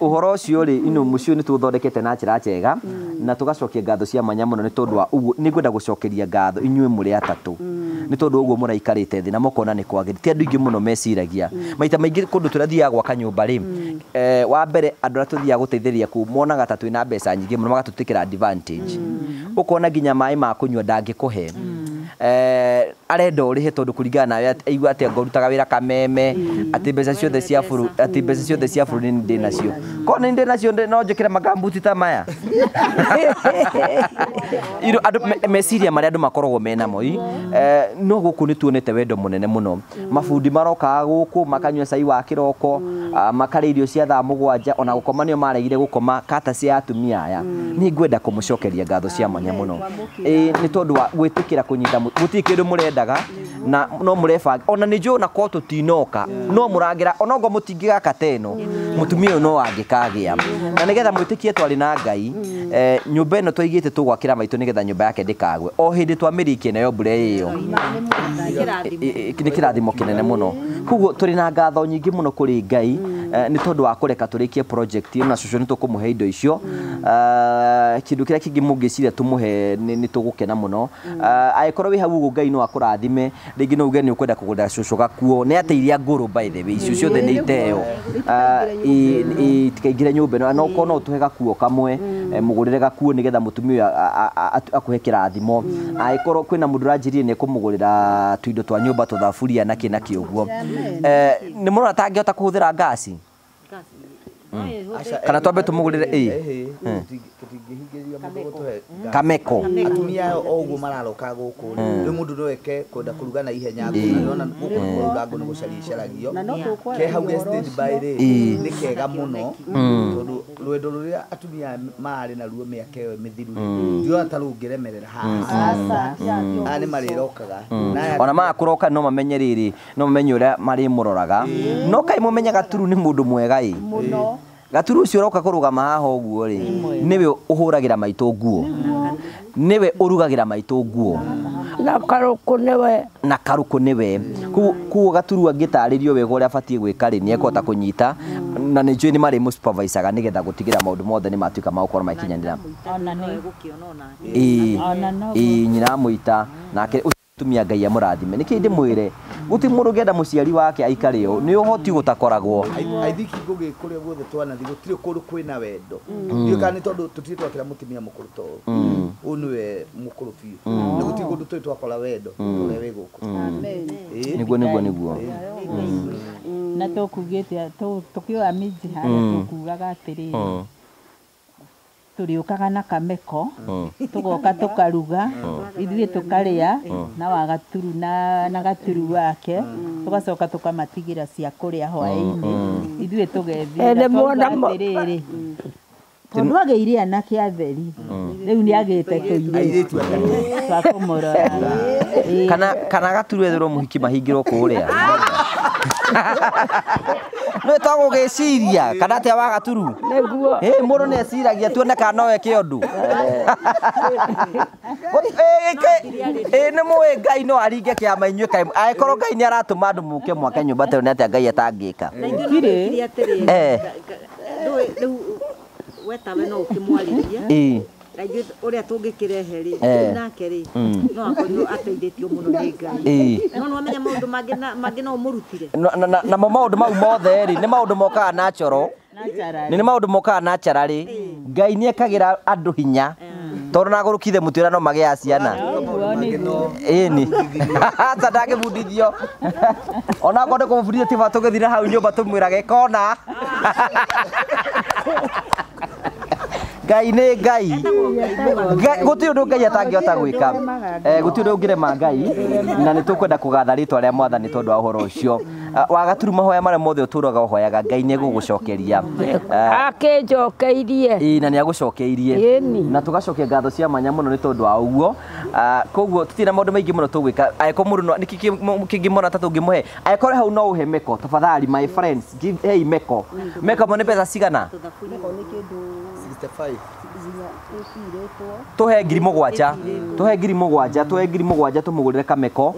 ũhoro ũcio rĩ ino mũciĩ nĩ tũthondekete na njĩra njega na tũgacokia ngatho cia mwanya mũno nĩ tondũ wa ũguo nĩ ngwenda gũcokeria ngatho inyuĩ mũrĩ atatũ nĩ tondũ ũguo mũraikarĩte thĩ na mũkona nĩ kwagĩrĩire. Ti andũ aingĩ mũno meciragia maita maingĩ kũndũ tũrathiaga gwaka nyũmba rĩ, wa mbere andũ arĩa tũthiaga gũteithĩrĩria kũu monaga ta twĩna mbeca nyingĩ mũno magatũtĩkĩra advantage. Ũkona nginya maĩ ma kũnyua ndangĩkũhe, arenda ũrĩhe tondũ kũringana nawe aigua atĩ ngorutaga wĩra Kameme atĩ mbeca ciothe cia bũrũri atĩ mbeca ciothe cia bũrũri nĩ ndĩ nacio. Korwo nĩ ndĩ nacio no njĩkĩre makambuti ta maya. Andũ meciria marĩa andũ makoragwo menamo no gũkũ nĩ tuonete wendo mũnene mũno. Mabundi marokaga gũkũ makanyua cai wa kĩroko, makarĩa irio cia thaa 7 ona gũkoma nĩo maregire gũkoma kata cia atumia aya. Nĩ ngwenda kũmũcokeria ngatho cia mwanya mũno nĩ tondũ wa gwĩtĩkĩra kũnyita gũtirĩ kĩndũ mũrendaga na no mũrebanga ona nĩ njũĩ ona korwo tũtinoka no mũrangĩra ona okorwo mũtingĩgaka ta ĩno mũtumia ũyũ no angĩkagĩa. Na nĩgetha mwĩtĩkie twarĩ na Ngai, nyũmba ĩno twaigĩte tũgwakĩra maitũ nĩgetha nyũmba yake ndĩkagwe. O hĩndĩ twamĩrĩkia nayo mbura ĩyo nĩ kĩrathimo kĩnene mũno. Koguo tũrĩ na ngatho nyingĩ mũno kũrĩ Ngai nĩ tondũ wa kũreka tũrĩkie project ĩno na cũcũ nĩ tũkũmũhe indo icio. Kĩndũ kĩrĩa kĩngĩ mũngĩciria tũmũhe nĩ tũgũkena mũno. Angĩkorwo wĩ hau ũguo Ngai no akũrathime, rĩngĩ no uge nĩ ũkwenda kũgũra cũcũ gakuo nĩ ate iria ngũrũ by the way icio ciothe nĩ iteo itikaingĩre nyũmba ĩno, no ũkorwo no ũtũhe gakuo kamwe, mũgũrĩre gakuo nĩgetha mũtumia ũyũ akũhe kĩrathimo. Angĩkorwo kwĩna mũndũ ũranjĩrire nĩ ekũmũgũrĩra tũindo twa nyũmba tũthaburia na kĩ na kĩ ũguo. Nĩ mũrona ta angĩhota kũhũthĩra ngasi kana twambe tũmũgũrĩre? Tũracaria mũndũ gũtũhe Kameko. Atumia o ũguo mararoka gũkũ rĩ mũndũ no eke kwenda kũruga na ihenya ngũna gũkũ kũruga ngũ nĩ gũcaria icaragio ke hau ge stand by rĩ nĩ kega mũno tondũ rwendo rũrĩa atumia marĩ naruo mĩaka ĩyo mĩthiru ndiona ta rũngĩremerera haha aya nĩ marĩrokaga ona makũroka no mamenye rĩrĩ no mamenye ũrĩa marĩmũroraga no kaĩ mũmenye Gaturu nĩ mũndũ mwega ĩ Gaturu ũcio ũroka kũrũgama haha ũguo rĩ nĩwe ũhũragĩra maitũ nguo nĩwe ũrugagĩra maitũ nguo na karũkũ nĩwe na karũkũ nĩwe koguo Gaturu angĩtarĩrio wega ũrĩa abatiĩ gwĩka rĩ nĩekũhota kũnyita na nĩ njũĩ nĩ marĩmũsupervisaga nĩgetha gũtigĩra maũndũ mothe nĩ matuĩka ma gũkorwo magĩkinyanĩra ĩĩ nyina amũita nake tumia Ngai amũrathime nĩkĩ ndĩmwĩre gũtirĩ mũndũ ũngĩenda mũciari wake aikare ũũ nĩ ũhoti gũtakoragwo I think ngũgĩ kũrĩa guothe twanathiĩ gũtirĩ kũndũ kwĩna wendo ndiũĩ kana nĩ tondũ tũtirĩ twakĩra mũtumia mũkũrũ ta ũyũ ũyũ nĩwe mũkũrũ biũ nĩ gũtirĩ kũndũ tũrĩ twakora wendo ũrĩa wĩ gũkũ nĩguo nĩguo nĩguo na tũkugĩte tũkĩoya minji harĩa tũkugaga atĩrĩrĩ tũrĩũkaga na kameko tũgoka tũkaruga ithuĩ tũkarĩa na wa Gaturu na Gaturu wake tũgacoka tũkamatigĩra cia kũrĩa hwaĩ-inĩ ithuĩ tũgethiĩra atĩrĩrĩ tondũ agĩire anake atheri rĩu nĩ agĩte tũirĩtu twa kũmũrora kana Gaturu etherwo mũhiki mahingĩrwo kũrĩa nĩ twagũgĩciria kana atĩa wa Gaturu nĩguo mũndũ nĩ eciragia tuone kana no eke ũndũ nĩ mũĩ Ngai no aringe kĩama inyuĩ kaĩ angĩkorwo Ngai nĩ aratũma andũ mũke mwake nyũmba ta ĩyo nĩ atĩa Ngai atangĩka rĩu we tawe no ũkĩmwarĩrie na ithuĩ ũrĩa tũngĩkĩrehe rĩ nake rĩ no akorirwo ateithĩtio mũno nĩ Ngai no nĩwamenya maũndũ mangĩ no ũmũrutire namo maũndũ mau mothe rĩ nĩ maũndũ mokaga natural nĩ maũndũ mokaga naturally Ngai nĩ ekagĩra andũ hinya tondũ na gũrũkithe mũtĩ ũrĩa no magĩaga ciana ĩni aca ndangĩbundithio ona akorwo nĩ kũmũbundithia tiba tũgĩthira hau nyũmba tũmwĩrage kona Ngai nĩ Ngai gũtirĩ ũndũ Ngai atangĩhota gwĩka gũtirĩ ũndũ ũngĩrema Ngai na nĩ tũkwenda kũgatha rĩtwa rĩa Mwathani tondũ wa ũhoro ũcio wa Gaturu mahoya marĩa mothe ũtũraga ũhoyaga Ngai nĩ egũgũcokeria akĩnjokeirie ĩĩ na nĩ agũcokeirie na tũgacokia ngatho cia mwanya mũno nĩ tondũ wa ũguo koguo tũtirĩ na maũndũ maingĩ mũno tũgwĩka angĩkorwo mũndũ nĩkĩ kĩngĩmona ta tũngĩmũhe angĩkorwo hau no ũhe meko tafadhali my friends give hey meko meko mo nĩ mbeca cigana 65 tuhe 7,000 tuhe 7,000 tuhe 7,000 tumugurire kameko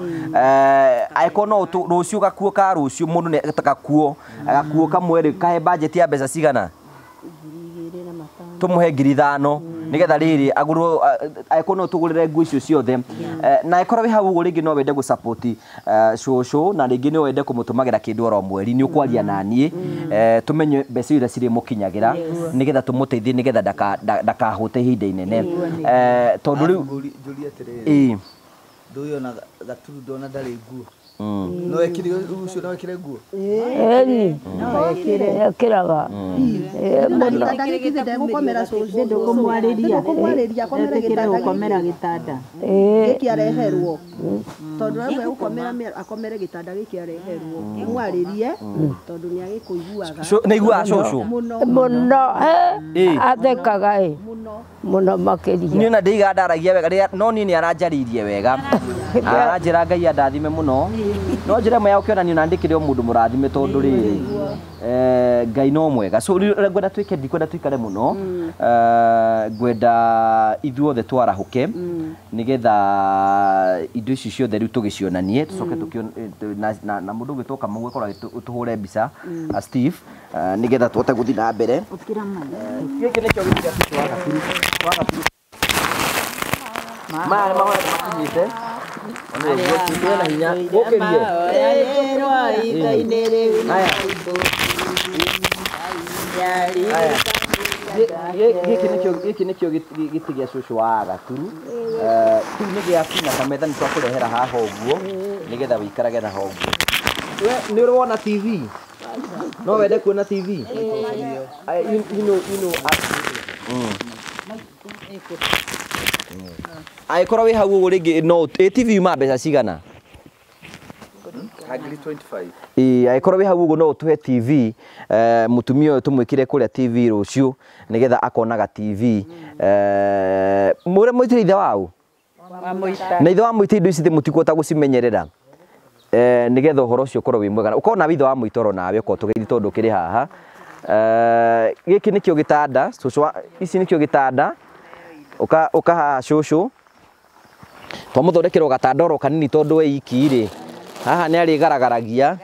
angĩkorwo no rũciũ gakuo ka rũciũ mũndũ nĩ gakuo gakuo kamwe rĩ kahe budget ya mbeca cigana tumuhe 5,000 nigetha rĩrĩ agũrwo angĩkorwo no tũgũrĩre nguo icio ciothe na angĩkorwo wĩ hau ũguo rĩngĩ no wende gũ-support cũcũ na rĩngĩ no wende kũmũtũmagĩra kĩndũ oro mweri nĩ ũkwaria na niĩ tũmenye mbeca iria cirĩmũkinyagĩra nĩgetha tũmũteithie nĩgetha ndakahũte ihinda inene tondũ rĩu njũrie atĩrĩrĩ ndũĩ ona Gaturu ndona ndarĩ nguo no ekire rũciũ no ekire nguo ĩni no ekire ekĩraga ndegũkomera cũcũ ndũkũmwarĩria gũkomera gĩtanda gĩkĩ areherwo tondũ we gũkomera akomere gĩtanda gĩkĩ areherwo ũmwarĩrie tondũ nĩ agĩkũiguaga nĩ aiguaga cũcũ mũno athekaga ĩ mũno makĩria niĩ ona ndĩiga ndaragia wega no niĩ nĩ aranjarĩirie wega aranjĩra Ngai andathime mũno no njĩra ĩmwe ya gũkĩonania ona ndĩkĩrĩ o mũndũ mũrathime tondũ rĩrĩ Ngai no mwega so rĩu ngwenda twĩke ndikwenda tũikare mũno ngwenda ithuothe twarahũke nĩgetha indo ici ciothe rĩu tũgĩcionanie tũcoke na mũndũ ũgwĩtwo Kamau akorwo agĩtũhũre mbica Steve nĩgetha tũhote gũthiĩ na mbere gĩkĩ nĩkĩo gĩtĩ gĩa cũcũ wa Gaturu maya nĩ mahoya makinyĩte na hinya ũkĩrie gĩkĩ nĩkĩo gĩtĩ gĩa cũcũ wa Gaturu kĩu nĩ gĩaku na kametha nĩ twakũrehera haha ũguo nĩgetha wĩikarage naho ũguo we nĩ ũrĩ wona TV no wende kuona TV you know Angĩkorwo wĩ hau ũguo rĩngĩ no TV yuma mbeca cigana? 25. Ĩĩ angĩkorwo wĩ hau ũguo no ũtũhe TV, mũtumia ũyũ tũmwĩkĩre kũrĩa TV rũciũ nĩgetha akonaga TV. Mũrĩa mũitĩre ithe wau? Na ithe wa mũitĩ indo ici mũtikũhota gũcimenyerera. Nĩgetha ũhoro ũcio ũkorwo wĩ mwega. Ũkorwo nawe ithe wa mũitĩ oro nawe ũkorwo tũgeithie tondũ ũkĩrĩ haha. Gĩkĩ nĩkĩo gĩtanda, cũcũ ici nĩkĩo gĩtanda. Ũka haha cũcũ. Twamũthondekera gatanda oro kanini tondũ we iki rĩ. Haha nĩ arĩgaragaragia.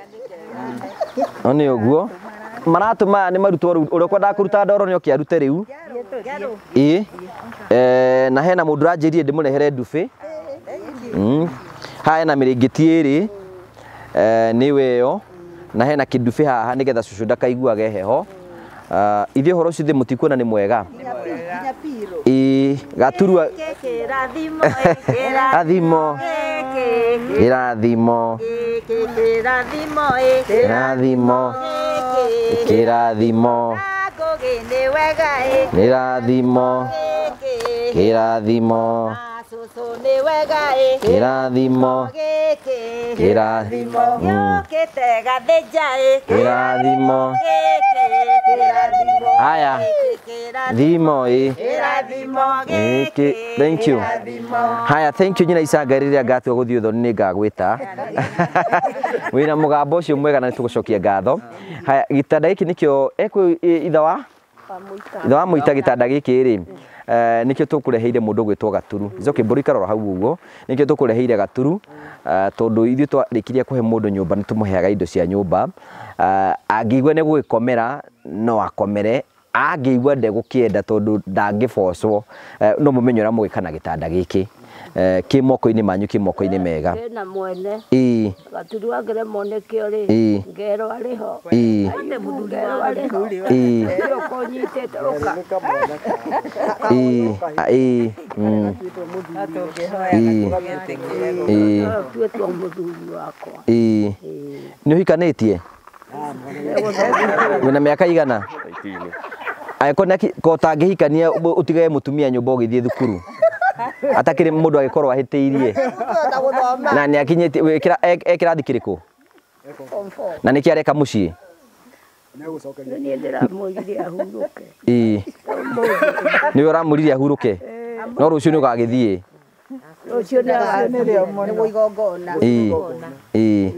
No nĩ ũguo. Maratũ maya nĩ marutwo rĩu, ũrĩa ũkwendaga kũruta ndoro nĩ oke arute rĩu. Ĩĩ. Na hena mũndũ ũranjĩrire ndĩmũrehere ndubi. Haha hena mĩrĩngĩti ĩrĩ. Nĩwe ĩyo. Na hena kĩndubi haha nĩgetha cũcũ ndakaiguage heho. Ithuĩ ũhoro ũcio ithuĩ mũtikuona nĩ mwega. Ĩĩ gaturwa kĩrathimo kĩrathimo kĩrathimo kĩrathimo kĩrathimo kĩrathimo kĩrathimo kĩrathimo kĩrathimo. Haya thimo ĩ gĩkĩ. Thank you. Haya, thank you nyina Isanga. Rĩrĩa ngatua gũthiĩ ũthoni nĩ ngagwĩta. Wĩna mũgambo ũcio mwega na nĩtũgũcokia ngatho. Haya, gĩtanda gĩkĩ nĩkĩo ekwĩ ithe wa mũita gĩtanda gĩkĩ rĩ, nĩkĩo tũkũreheire mũndũ ũgwĩtwo Gaturu. Icoke mbũri ikarora hau ũguo. Nĩkĩo tũkũreheire Gaturu, tondũ ithuĩ twarĩkirie kũhe mũndũ nyũmba nĩ tũmũheaga indo cia nyũmba. Angĩigua nĩ gũgĩkomera no akomere, angĩigua ndegũkĩenda tondũ ndangĩbocwo, no mũmenye ũrĩa mũgĩka na gĩtanda gĩkĩ. Kĩ moko-inĩ manyu, kĩ moko-inĩ mega. Kĩna mwene. Ĩĩ. Gaturu angĩremwo nĩkĩo rĩ, ngerwo arĩ ho. Ĩĩ. Ngerwo arĩ ho. Ĩĩ. Ũkũnyitĩte ũka. Ĩĩ. Ĩĩ. Ĩĩ. Ĩĩ. Tuĩtwo mũthuri wakwa. Ĩĩ. Nĩ ũhikanĩtie? Wĩna mĩaka igana? Angĩkorwo ko ũtangĩhikania ũtigage mũtumia nyũmba ũgĩthiĩ thukuru. Atakĩrĩ mũndũ agĩkorwo ahĩtĩirie. Na nĩ akinyĩtie e kĩrathi kĩrĩkũ? Na nĩkĩ areka mũciĩ? Niĩ ndĩramwĩrire ahurũke. Ĩĩ. Nĩwe ũramwĩrire ahurũke? No rũciũ nĩ ũgagĩthiĩ. Rũciũ nĩ igongona. Ĩĩ. Ĩĩ.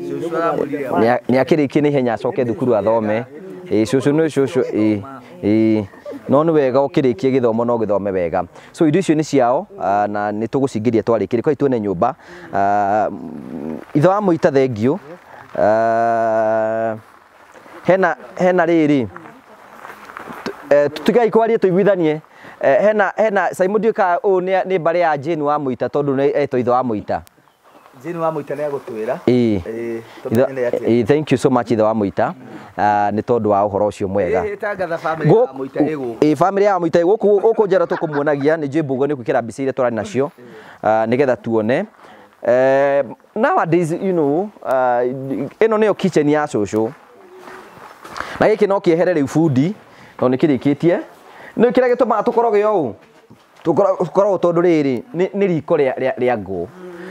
Nĩ akĩrĩkie na ihenya acoke thukuru athome. Ĩĩ cũcũ nĩ cũcũ. Ĩĩ. Ĩĩ. No nĩ wega ũkĩrĩkie gĩthomo no gĩthome wega. So indo icio nĩ ciao, na nĩ tũgũcingĩria twarĩkĩria. Kwai tuone nyũmba. Ithe wa mũita thengiũ. Hena rĩrĩ. Tutigai kwaria tũiguithanie. Hena Simon ndiũĩ kana ũyũ nĩ mbarĩ ya Jane wa mũita tondũ nĩ etwo ithe wa mũita. Jane wa mũita nĩ agũtwĩra. Ĩĩ. Ĩĩ. Ĩĩ, thank you so much ithe wa mũita. Nĩ tondũ wa ũhoro ũcio mwega. Ĩĩ, tangatha famĩlĩ ya mũita ĩ gũkũ. Ĩĩ, famĩlĩ ya mũita ĩ gũkũ, gũkũ njera tũkũmuonagia nĩ njũĩ Mbũgua nĩ gwĩkĩra mbica iria tũrarĩ nacio, nĩgetha tuone. Nowadays, you know, ĩno nĩyo kitchen ya cũcũ. Na gĩkĩ no kĩehere rĩu bundi, tondũ nĩ kĩrĩkĩtie. Nĩ kĩrĩa gĩtũmaga tũkorwo ũũ? Tũkoragwo tondũ rĩrĩ nĩ riko rĩa ngũ.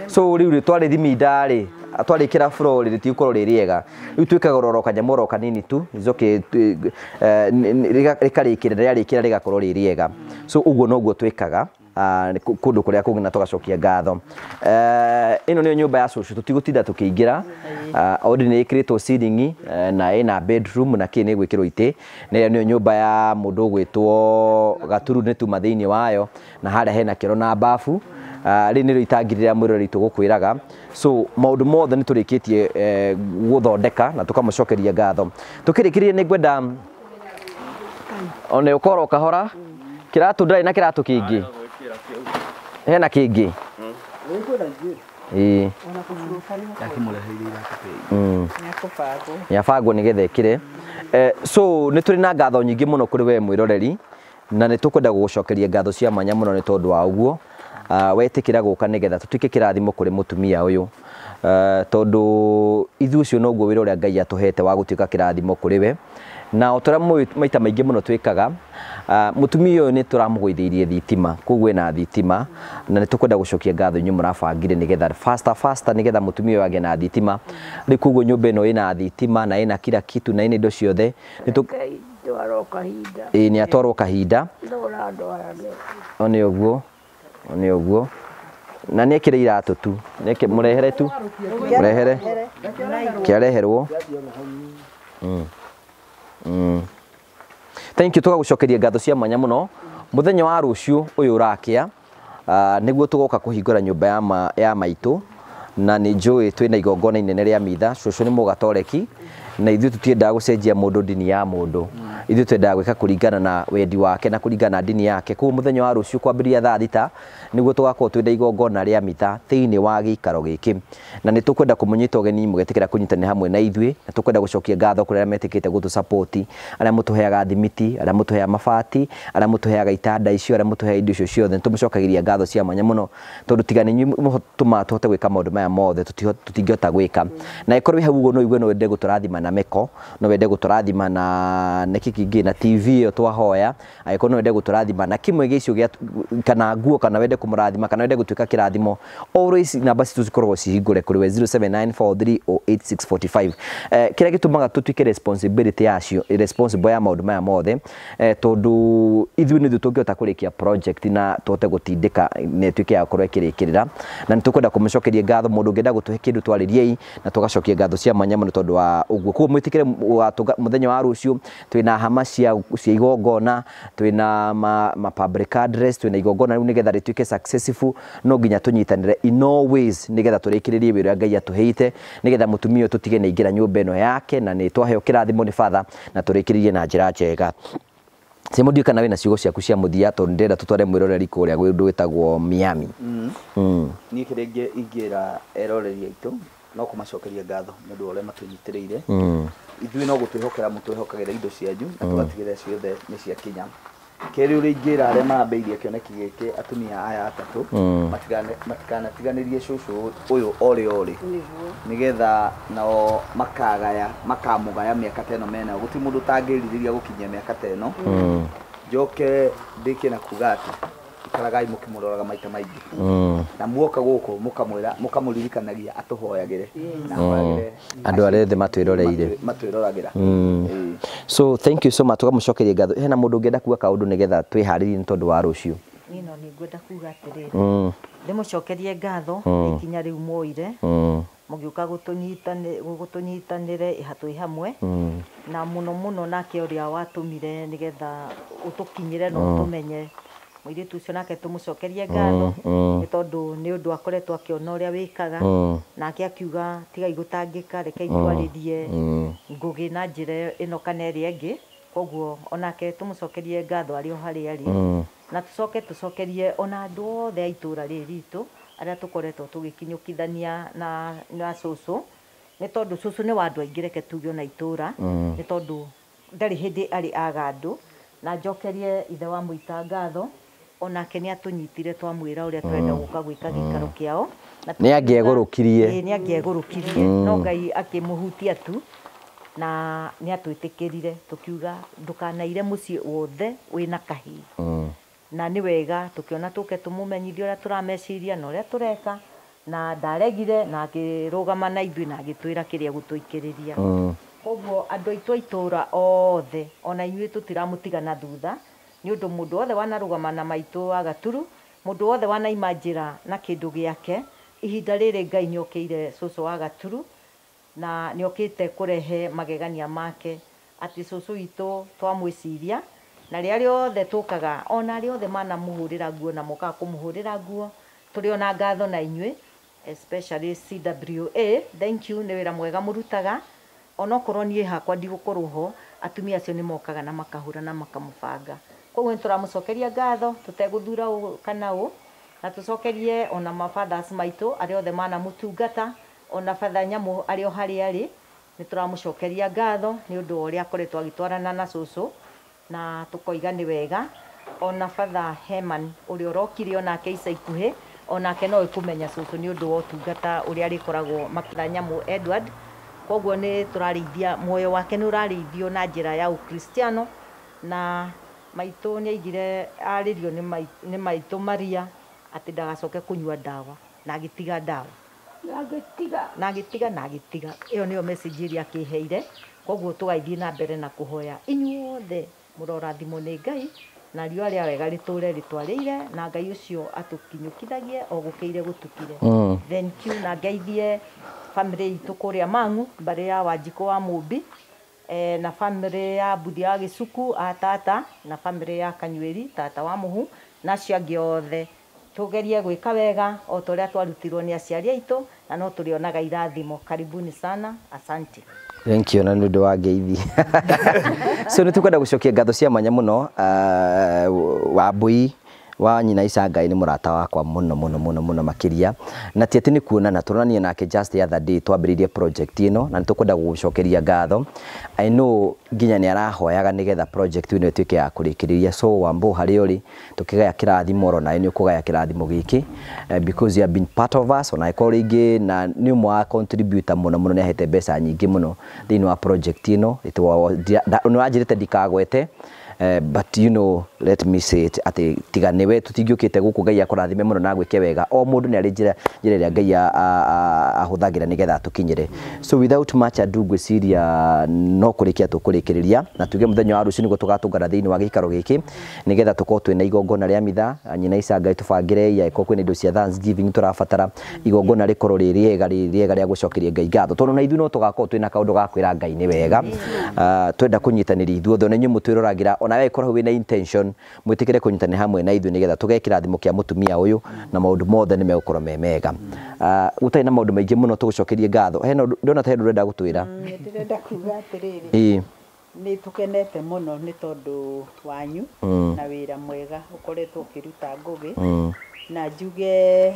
So rĩu rĩ twarĩthiminda rĩ, twarĩkĩra floor rĩ rĩtigũkorwo rĩ rĩega. Rĩu twĩkaga oro kanyamũ oro kanini tu, icoke rĩkarĩkĩra, rĩarĩkĩra rĩgakorwo rĩ rĩega. So ũguo noguo twĩkaga kũndũ kũrĩa kũngĩ na tũgacokia ngatho. Ĩno nĩyo nyũmba ya cũcũ, tũtigũtinda tũkĩingĩra. Already nĩ ĩkĩrĩtwo ceiling, na ĩna bedroom na kĩ nĩ ĩgwĩkĩrwo itĩ. Na ĩyo nĩyo nyũmba ya mũndũ ũgwĩtwo Gaturu nĩ tuma thĩinĩ wayo, na harĩa hena kĩoro na bafu. Rĩrĩ nĩrĩo itangi rĩrĩa mwĩroreri tũgũkwĩraga. So maũndũ mothe nĩ tũrĩkĩtie gũthondeka na tũkamũcokeria ngatho. Tũkĩrĩkĩrĩria nĩ ngwenda one ũkorwo kahora kĩratũ ndarĩ na kĩratũ kĩngĩ. Hena kĩngĩ. Ĩĩ. Nĩabangwo nĩgetha ĩkĩre. So nĩ tũrĩ na ngatho nyingĩ mũno kũrĩ we mwĩroreri, na nĩ tũkwenda gũgũcokeria ngatho cia mwanya mũno nĩ tondũ wa ũguo. Wetĩkĩra gũka nĩgetha tũtuĩke kĩrathimo kũrĩ mũtumia ũyũ. Tondũ ithuĩ ũcio noguo wĩra ũrĩa Ngai atũhete wa gũtuĩka kĩrathimo kũrĩ we. Na o torĩa maita maingĩ mũno twĩkaga, mũtumia ũyũ nĩ tũramũgũithĩirie thitima, koguo ena thitima na nĩ tũkwenda gũcokia ngatho inyuĩ mũrabangire nĩgetha faster faster nĩgetha mũtumia ũyũ agĩe na thitima. Rĩu koguo nyũmba ĩno ĩna thitima na ĩna kila kitu na ĩna indo ciothe. Nĩ kahinda. Ĩĩ nĩ atwarwo kahinda. Nĩ ũguo, nĩ ũguo. Na nĩ ekĩre iratũ tu, mũrehere tu, mũrehere kĩareherwo. Thank you, tũgagũcokeria ngatho cia mwanya mũno. Mũthenya wa rũciũ ũyũ ũrakĩa, nĩguo tũgoka kũhingũra nyũmba ya maitũ, na nĩ njũĩ twĩna igongona inene rĩa mitha. Cũcũ nĩ mũgatoreki na ithuĩ tũtiendaga gũcenjia mũndũ ndini ya mũndũ, ithuĩ twendaga gwĩka kũringana na wendi wake na kũringana na ndini yake. Koguo mũthenya wa rũciũ kwambĩrĩria thaa 6 nĩguo tũgakorwo twĩna igongona rĩa mitha thĩinĩ wa gĩikaro gĩkĩ, na nĩ tũkwenda kũmũnyita ũgeni mũgetĩkĩra kũnyitanĩra hamwe na ithuĩ, na tũkwenda gũcokia ngatho kũrĩ arĩa metĩkĩte gũtũ support, arĩa mũtũheaga thimiti, arĩa mũtũheaga mabati, arĩa mũtũheaga itanda icio, arĩa mũtũheaga indo icio ciothe. Nĩ tũmũcokagĩria ngatho cia mwanya mũno, tondũ tiga nĩ inyuĩ mũtũmaga tũhote gwĩka maũndũ maya mothe tũtingĩhota gwĩka. Na ĩkorwo wĩ hau ũguo no ũigue no wende gũtũrathima na meko, no wende gũtũrathima na nĩkĩ kĩngĩ, na TV ĩyo twahoya, angĩkorwo no wende gũtũrathima na kĩmwe gĩa icio gĩa kana nguo, kana wende kũmũrathima, kana wende gũtuĩka kĩrathimo, always namba citũ cikoragwo cihingũre kũrĩ we 0794308645. Kĩrĩa gĩtũmaga tũtuĩke responsibility yacio, responsible ya maũndũ maya mothe, tondũ ithuĩ nĩ ithuĩ tũngĩhota kũrĩkia project na tũhote gũtindĩka na ĩtuĩke ya gũkorwo ĩkĩrĩkĩrĩra. Na nĩ tũkwenda kũmũcokeria ngatho mũndũ ũngĩenda gũtũhe kĩndũ twarĩriei, na tũgacokia ngatho cia mwanya mũno tondũ wa ũguo. Koguo mwĩtĩkĩre mũthenya wa rũciũ twĩna hama cia igongona, twĩna ma public address, twĩna igongona rĩu nĩgetha rĩtuĩke successful no nginya tũnyitanĩre in all ways nĩgetha tũrĩkĩrĩrie wĩra ũrĩa Ngai atũheite, nĩgetha mũtumia ũyũ tũtige nĩ aingĩra nyũmba ĩno yake, na nĩ twaheo kĩrathimo nĩ Father na tũrĩkĩrĩrie na njĩra njega. Simo ndiũ kana wĩna ciugo ciaku cia mũthia, tondũ ndĩrenda tũtware mwĩroreri kũrĩa gwĩ ũndũ wĩtagwo Miami. Niĩ kĩrĩa ingĩra eroreri aitũ no kũmacokeria ngatho nĩ ũndũ wa ũrĩa matũnyitĩrĩire. Ithuĩ no gũtwĩhokera mũtwĩhokagĩra indo cianyu na tũgatigĩrĩra ciothe nĩ ciakinya. Kerĩ ũrĩa ingĩra arĩa marambĩrĩirie kĩoneki gĩkĩ, atumia aya atatũ matikanatiganĩrie cũcũ ũyũ orĩ orĩ, nĩgetha nao makagaya makamũgaya mĩaka ta ĩno menayo. Gũtirĩ mũndũ ũtangĩrirĩria gũkinyia mĩaka ta ĩno. Njoke ndĩkie na kuga atĩ ikaragai mũkĩmũroraga maita maingĩ, na muoka gũkũ mũkamwĩra mũkamũririkanagia atũhoyagĩre na ahoyagĩre andũ arĩa othe matwĩroreire matwĩroragĩra. So thank you so much, tũkamũcokeria ngatho. Hena mũndũ ũngĩenda kuga kaũndũ nĩgetha twĩharĩrie nĩ tondũ wa rũciũ? Niĩ no nĩngwenda kuga atĩrĩrĩ, ndĩmũcokerie ngatho nĩ ikinya rĩu mwoire mũgĩũka gũtũnyitanĩre twĩ hamwe, na mũno mũno nake ũrĩa watũmire nĩgetha ũtũkinyĩre na ũtũmenye mũirĩtu ũcio, nake tũmũcokerie ngatho nĩ tondũ nĩ ũndũ akoretwo akĩona ũrĩa wĩkaga, nake akiuga tigai gũtangĩka, rekei twarĩrie Ngũgĩ na njĩra ĩno kana ĩrĩa ĩngĩ. Koguo onake tũmũcokerie ngatho arĩ o harĩa arĩ, na tũcoke tũcokerie ona andũ othe a itũra rĩrĩ ritũ arĩa tũkoretwo tũgĩkinyũkithania na cũcũ, nĩ tondũ cũcũ nĩ wa andũ aingĩ, reke tuge ona itũra, nĩ tondũ ndarĩ hĩndĩ arĩ aga andũ. Na njokerie ithe wa Mũita ngatho, onake nĩ atũnyitire twamwĩra ũrĩa tũrenda gũka gwĩka gĩikaro kĩao. Nĩ angĩegũrũkirie. Nĩ angĩegũrũkirie, no Ngai akĩmũhutia tu na nĩ atwĩtĩkĩrire, tũkiuga ndũkanaire mũciĩ wothe wĩna kahĩĩ. Na nĩ wega tũkĩona tũke tũmũmenyithie ũrĩa tũrameciria na ũrĩa tũreka, na ndaregire na akĩrũgama na ithuĩ na agĩtwĩra kĩrĩa gũtũikĩrĩria. Koguo andũ aitũ a itũra othe ona inyuĩ tũtiramũtiga na thutha, nĩ ũndũ mũndũ wothe wanarũgama na maitũ wa Gaturu, mũndũ wothe wanaima njĩra na kĩndũ gĩake, ihinda rĩrĩ Ngai nĩ okĩire cũcũ wa Gaturu na nĩ okĩte kũrehe magegania make, atĩ cũcũ witũ twamwĩciria na rĩrĩa rĩothe tũkaga, ona arĩa othe manamũhũrĩra nguo na mokaga kũmũhũrĩra nguo, tũrĩ ona ngatho na inyuĩ, especially CWA, thank you, nĩ wĩra mwega mũrutaga. Onokorwo niĩ hakwa ndigũkorwo ho, atumia acio nĩ mokaga na makahũra na makamũbanga. Koguo nĩ tũramũcokeria ngatho tũtegũthura ũ kana ũ, na tũcokerie ona mafathers maitũ arĩa othe manamũtungata, ona Father Nyamũ arĩ o harĩa arĩ, nĩ tũramũcokeria ngatho nĩ ũndũ wa ũrĩa akoretwo agĩtwarana na cũcũ, na tũkoiga nĩ wega. Ona Father Heman ũrĩa ũrokire onake ica ikuhĩ, onake no ĩkũmenya cũcũ nĩ ũndũ wa ũtungata ũrĩa arĩkoragwo makĩra Nyamũ Edward, Koguo nĩ tũrarĩithia muoyo wake nĩ ũrarĩithio na njĩra ya Ũkristiano na maitũ nĩ aigire arĩrio nĩ maitũ Maria atĩ ndagacoke kũnyua ndawa na agĩtiga ndawa na agĩtiga ĩyo nĩyo message ĩrĩa akĩheire. Koguo tũgaithiĩ na mbere na kũhoya inyuothe mũrorathimwo nĩ Ngai na riũa rĩa wega rĩtũre rĩtwarĩire na Ngai ũcio atũkinyũkithagie o gũkĩire gũtukire. Thank you na ngeithie family itũ kũrĩa Mang'u mbarĩ ya Wanjikũ wa Mũmbi na family ya Mbuthi ya Gĩcuku a tata na family ya Kanyuĩri tata wa Mũhu na acio angĩ othe tugerie gwĩka wega o ta ũrĩa twarutirwo nĩ aciari aitũ na no tũrĩonaga irathimo. Karibuni sana, asante. Thank you na nĩ ũndũ wa ngeithi. So nĩ tũkwenda gũcokia ngatho cia mwanya mũno Wambui wa nyina Icangai nĩ mũrata wakwa mũno mũno mũno mũno makĩria na ti atĩ nĩ kuonana tũronanie nake just the other day twambĩrĩirie project ĩno na nĩ tũkwenda gũgũcokeria ngatho. I know nginya nĩ arahoyaga nĩgetha project ĩno ĩtuĩke ya kũrĩkĩrĩria. So Wambo harĩa ũrĩ tũkĩgaya kĩrathimo oro nawe nĩ ũkũgaya kĩrathimo gĩkĩ because you have been part of us ona ĩkorwo rĩngĩ na nĩ ũmwe wa contributor mũno mũno nĩ ahete mbeca nyingĩ mũno thĩinĩ wa project ĩno nĩ wanjĩrĩte ndikagwete. But you know, let me say it ati tiga niwe tutingĩũkĩte gũkũ Ngai akũrathime mũno na gwĩke wega o mũndũ nĩ arĩ njĩra ĩrĩa Ngai ahũthagĩra nĩgetha atũkinyĩre. So without much ado ngwĩciria no kũrĩkia tũkũrĩkĩrĩria na tuge mũthenya wa rũciũ nĩguo tũgatũngana thĩinĩ wa gĩikaro gĩkĩ nĩgetha tũkorwo twĩna igongona rĩa mitha nyina Icangai tũbangĩre ya ĩkorwo kwĩna indo cia Thanksgiving tũrabatara igongona rĩkorwo rĩ rĩega rĩa gũcokeria Ngai ngatho tondũ na ithuĩ no tũgakorwo twĩna kaũndũ ga kwĩra Ngai nĩ wega. Twenda kũnyitanĩria ithuothe ona inyuĩ mũtwĩroragĩra ona we korwo wĩna intention mwitikire kunyitanĩra hamwe na ithuĩ nĩgetha tũgekĩra thimo kĩa mũtumia ũyũ na maũndũ mothe nĩ megũkorwo me mega. Gũtarĩ na maũndũ maingĩ mũno tũgũcokerie ngatho. Hena ndona ta ũrenda gũtwĩra. Ndĩrenda kuga atĩrĩrĩ nĩ tũkenete mũno nĩ tondũ wanyu na wĩra mwega ũkoretwo ũkĩruta Ngũgĩ na njuge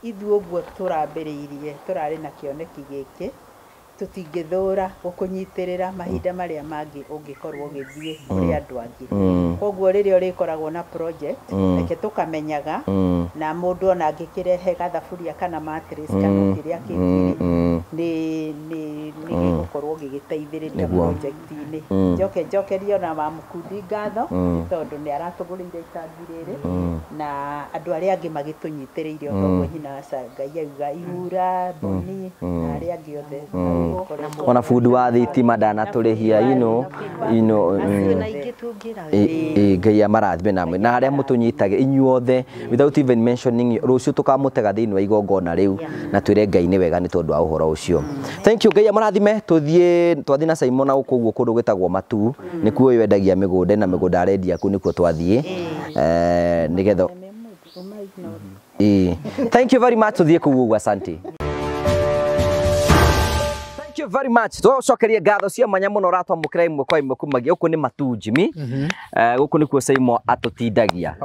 ithuĩ ũguo tũrambĩrĩirie tũrarĩ na kĩoneki gĩkĩ tũtingĩthũra gũkũnyitĩrĩra mahinda marĩa mangĩ ũngĩkorwo ũgĩthiĩ kũrĩ andũ angĩ. Koguo rĩrĩa ũrĩkoragwo na project reke tũkamenyaga na mũndũ ona angĩkĩrehe gathaburia kana mattress kana kĩrĩa kĩngĩ nĩ gĩgũkorwo gĩgĩteithĩrĩria project-inĩ. Njoke njokerie ona Wamũkundi ngatho tondũ nĩ aratũgũrĩire itangi rĩrĩ na andũ arĩa angĩ magĩtũnyitĩrĩire o toguo nyina Ngai auga Ihura Boni na arĩa angĩ othe ona bundi wa thitima ndanatũrĩhia you know Ngai amarathime namwe na harĩa mũtũnyitage inyuothe without even mentioning rũciũ tũkamũtega thĩinĩ wa igongona rĩu na twĩre Ngai nĩ wega nĩ tondũ wa ũhoro ũcio. Thank you Ngai amarathime. Tũthiĩ twathiĩ na Simon na gũkũ ũguo kũndũ gwĩtagwo Matu nĩkuo ũyũ wendagia mĩgũnda na mĩgũnda arendia kũu nĩkuo twathiĩ nĩgetha. Thank you very much tũthiĩ kũu ũguo asante. Thank you very much. Twacokerie ngatho cia mwanya mũno ũratwamũkĩra ĩmwe kwa ĩmwe kumagia gũkũ nĩ Matu Jimmy. Gũkũ nĩkuo Simon atũtindagia.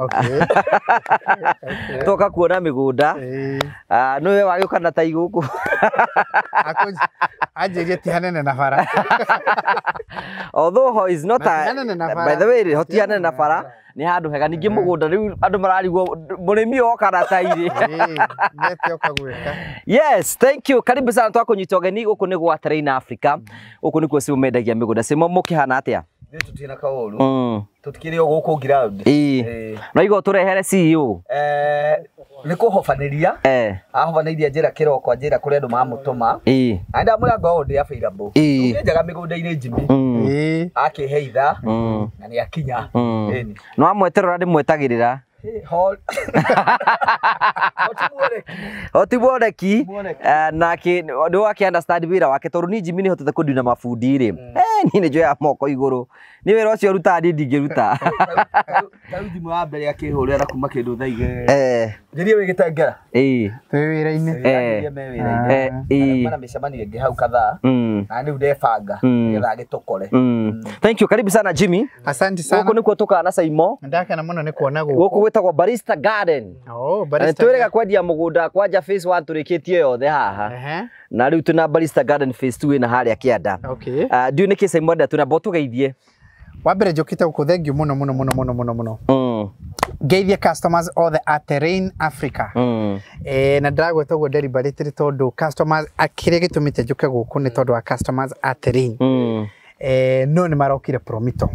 Toka kuona mĩgũnda. Nĩwe wagĩũka na tai gũkũ. Anjĩrie ti hanene na bara. Although is not a, by the way hoti hanene na bara nĩ handũ hega ningĩ mũgũnda rĩu andũ mararigwo mũrĩmi oka na tairĩ. Nete oka gwĩka. Yes, thank you. Karibu sana twakũnyita ũgeni gũkũ nĩ gwa Terrain Africa. Gũkũ nĩkuo Simon mendagia mĩgũnda. Simon mũkĩhana atĩa? Ithuĩ tũtirĩ na kaũru. Tũtikĩrĩ o gũkũ ground. No igo tũrehere CEO. Nĩ kũhobanĩria. Ahobanĩirie njĩra kĩroko njĩra kũrĩa andũ mamũtũma. Na ndamwĩra ngorwo ndĩ available. Tũkĩenjaga mĩgũnda-inĩ Jimmy. Akĩhe ithaa na nĩ akinya. No amweterera ndĩmwetagĩrĩra. Hoti mwoneki nake nĩ wake understand wĩra wake tondũ niĩ Jimmy nĩ hotete kũndina mabundi rĩ niĩ nĩ njoyaga moko igũrũ nĩ wĩra ũcio rutaga niĩ ndingĩruta. Tarĩu thimũ ya mbere akĩhũrĩra na kuma kĩndũ thaa igĩrĩ njĩrie wĩ Gĩtengera twĩ wĩra-inĩ mena mĩcemanio ĩngĩ hau kadhaa na rĩu ndebanga nĩgetha agĩtũkore. Thank you, karibu sana Jimmy. Asante sana. Gũkũ nĩkuo tũkaga na Simon. Ndakena mũno nĩ kuona gũkũ. Gũkũ gwĩtagwo Barista Garden. Oh, Barista. Twĩrĩga kwendia mũgũnda kwanja phase 1 tũrĩkĩtie yothe haha. Na rĩu twĩna Barista Garden phase 2 ĩna harĩa kĩanda. Okay. Ndiũĩ nĩkĩ Simon enda twĩna mbo tũgeithie. Wa mbere njũkĩte gũkũ thank you mũno mũno mũno mũno mũno mũno. Ngeithie customers othe a Terrain Africa. Na ndĩragwĩta ũguo deliberately tondũ customers kĩrĩa gĩtũmĩte njũke gũkũ nĩ tondũ wa customers a Terrain. No nĩ marokire Promito.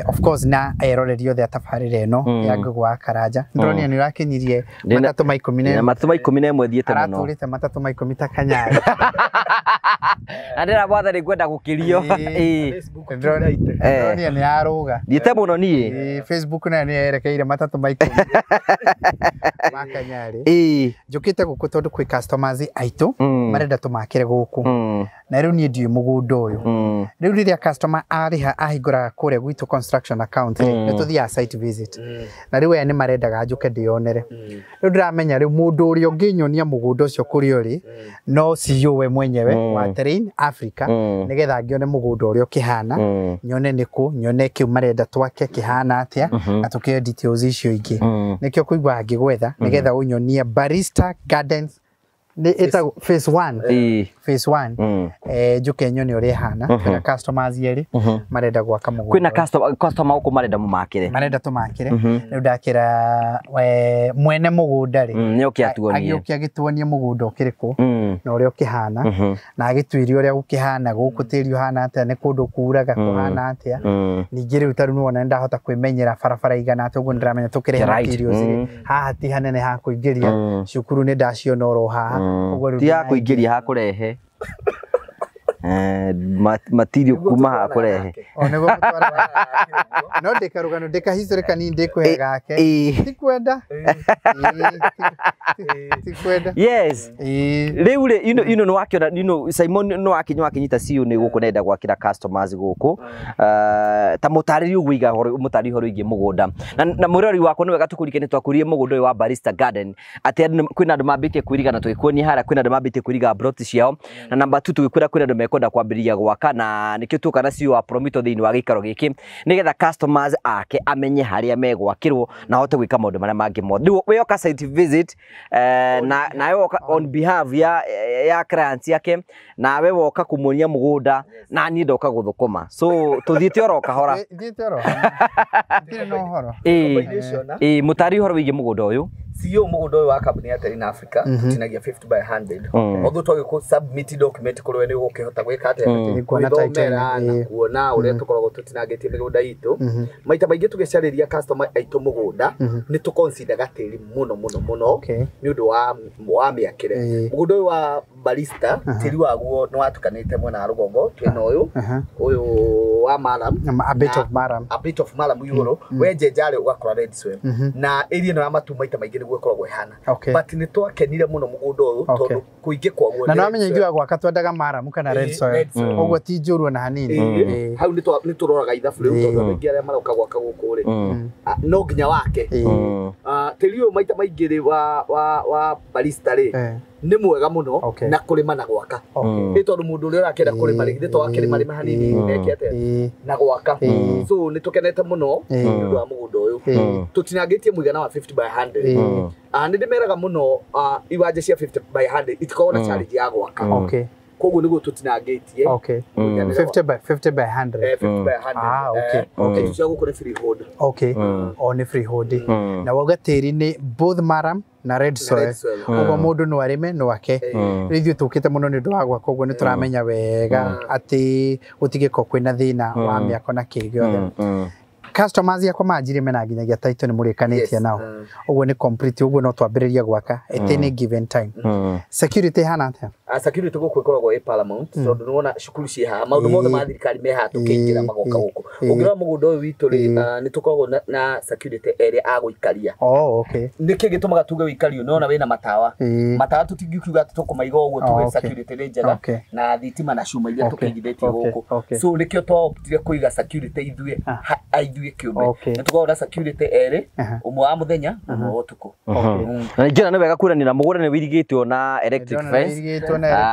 Of course na eroreri othe a tabarĩra ĩno ya Ngũgũ wa Karanja. Ndĩronire nĩ ũrakinyirie matatũ ma 11. Matatũ ma 11 thiĩte mũno. Aratũrĩte matatũ ma 10 ta Kanyarĩ. Na ndĩra mwathani ngwenda gũkĩrio. Ndĩronire nĩ yarũga. Thiĩte mũno niĩ. Facebook nayo nĩ yerekeire matatũ ma 10 ma Kanyarĩ. Njũkĩte gũkũ tondũ kwĩ customers aitũ marenda tũmakĩre gũkũ. Na rĩu niĩ ndiũĩ mũgũnda ũyũ. Rĩu rĩrĩa customer arĩha ahingũraga kũrĩa gwitũ construction account rĩ, nĩ tũthiaga site visit. Na rĩu aya nĩ marendaga njũke ndĩyonere. Rĩu ndĩramenya rĩu mũndũ ũrĩa ũngĩnyonia mũgũnda ũcio kũrĩa ũrĩ no CEO we mwenyewe wa Terrain Africa, nĩgetha ngĩone mũgũnda ũrĩa ũkĩhana, nyone nĩkũ, nyone kĩu marenda twake kĩhana atĩa, na tũkĩoe details icio ingĩ. Nĩkĩo kũigua ngĩgwetha nĩgetha ũnyonie Barista Gardens nĩ ĩtagwo phase 1. Phase 1. Njũke nyone ũrĩa ĩhana. Kwĩna customers erĩ marenda gwaka mũgũnda. Kwĩna customer gũkũ marenda mũmakĩre. Marenda tũmakĩre. Rĩu ndakĩra mwene mũgũnda rĩ, nĩoke atuonie. Agĩũke agĩtuonie mũgũnda ũkĩrĩ kũ na ũrĩa ũkĩhana, na agĩtuĩrie ũrĩa gũkĩhana gũkũ, tĩri ũhana atĩa, nĩ kũndũ kuraga kũhana atĩa. Ningĩ rĩu ta rĩu nĩwona nĩndahota kwĩmenyera barabara igana atĩa, ũguo nĩndĩramenya tũkĩrehe materials rĩ, haha ti hanene ha kũingĩria, cukuru nĩ ndaciona oro haha. Ti ha kũingĩria, ha kũrehe. Material kuma ha kũrehe. O nĩguo gũtwara. No ndĩkarũgano ndĩkahistory kanini ndĩkũhe gake. Ti kwenda. Ti kwenda. Yes. Rĩu rĩ, ino nĩ wakĩona, ino Simon nĩ wakinyita CEO nĩ gũkũ nenda gwakĩra customers gũkũ. Ta mũtarĩri ũguo iga horo, mũtarĩri horo ingĩ mũgũnda. Na mũrori wakwa nĩ wega tũkũrike nĩ twakũririe mũgũnda ũyũ wa Barista Garden. Atĩ kwĩna andũ mambĩtie kwĩriga na tũgĩkuonia harĩa kwĩna andũ mambĩtie kwĩriga plot ciao. Na namba 2 tũgĩkwĩra kwĩna andũ mekwenda kwambĩrĩria gwaka, na nĩkĩo tuoka na CEO wa Promito thĩinĩ wa gĩikaro gĩkĩ nĩgetha customers ake amenye harĩa megwakĩrwo na ahote gwĩka maũndũ marĩa mangĩ mothe. Rĩu we oka site visit, nawe woka on behalf ya clients yake, nawe woka kũmuonia mũgũnda, na niĩ ndoka gũthũkũma. So tũthiĩte oro kahora. Thiĩte oro. Ndirĩ na ũhoro. Mũtarĩri ũhoro wĩgiĩ mũgũnda ũyũ. CEO mũgũnda ũyũ wa kambuni ya Terrain Africa tũtinagia 50 by 100. Although twagĩkũ submit document kũrĩ we nĩ ũgũkĩhota gwĩka atĩa, gwĩthomera na kuona ũrĩa tũkoragwo tũtinangĩtie mĩgũnda itũ. Maita maingĩ tũgĩcarĩria customer aitũ mũgũnda nĩ tũconsideraga tĩri mũno mũno mũno nĩ ũndũ wa mĩakĩre. Mũgũnda ũyũ wa Barista tĩri waguo nĩ watukanĩte mwena wa rũgongo, twĩna ũyũ ũyũ wa maram, a bit of maram, a bit of maram igũrũ, wenjenjarĩ ũgakora red soil. Na area ĩno ya matu maita maingĩ nĩguo ĩkoragwo ĩhana. But nĩ twakenire mũno mũgũnda ũyũ tondũ kũingĩ kwaguo na nĩwamenya ithuĩ gwaka twendaga maram kana red soil, ũguo ti njũru ona hanini. Hau nĩ tũroraga ithabu rĩu tondũ andũ aingĩ arĩa maroka gwaka gũkũ rĩ no nginya wake. Tĩri ũyũ maita maingĩ rĩ wa Barista rĩ nĩ mwega mũno na kũrĩma na gwaka. Nĩ tondũ mũndũ ũrĩa ũrakĩenda kũrĩma rĩ, githĩ to akĩrĩma rĩma hanini neke atĩa na gwaka. So nĩ tũkenete mũno nĩ ũndũ wa mũgũnda ũyũ. Tũtinangĩtie mũigana wa 50 by 100. Nĩ ndĩmeraga mũno iwanja cia 50 by 100 itikoragwo na challenge ya gwaka. Koguo nĩguo tũtinangĩtie. 50 by 50 by 100. 50 by 100. Ah, okay. Okay. Cia gũkũ nĩ freehold. Okay. O nĩ freehold. Na wauga tĩri nĩ both maram na red soil. Ũguo mũndũ no arĩme no ake. Rĩu ithuĩ tũkĩte mũno nĩ ũndũ wa gwaka, ũguo nĩ tũramenya wega atĩ gũtigĩkorwo kwĩna thĩna wa mĩako na kĩ gĩothe. Customers yakwa manjire mena nginyagia title nĩ mũrĩkanĩtie nao. Ũguo nĩ complete, ũguo no twambĩrĩrie gwaka at any given time. Security ĩhana atĩa? Security gũkũ ĩkoragwo ĩ paramount tondũ nĩwona cukuru ciĩ haha, maũndũ mothe ma thirikari me haha tũkĩingĩra magoka gũkũ. Ũngĩrora mũgũnda ũyũ witũ rĩ, nĩ tũkoragwo na security ĩrĩa a gũikaria. Oh, okay. Nĩkĩ gĩtũmaga tuge wĩikario? Nĩwona wĩna matawa. Matawa tũtingiuga atĩ tũkũmaiga ũguo tuge security nĩ njega na thitima na cuma iria tũkĩigithĩtie gũkũ. So nĩkĩo twaoptire kũiga security ithuĩ ithuĩ kĩũmbe. Nĩ tũkoragwo na security erĩ, ũmwe wa mũthenya na ũmwe wa ũtukũ. Na ningĩ nĩ wega kuonania na mũgũnda nĩ wĩirigĩtwo na electric fence.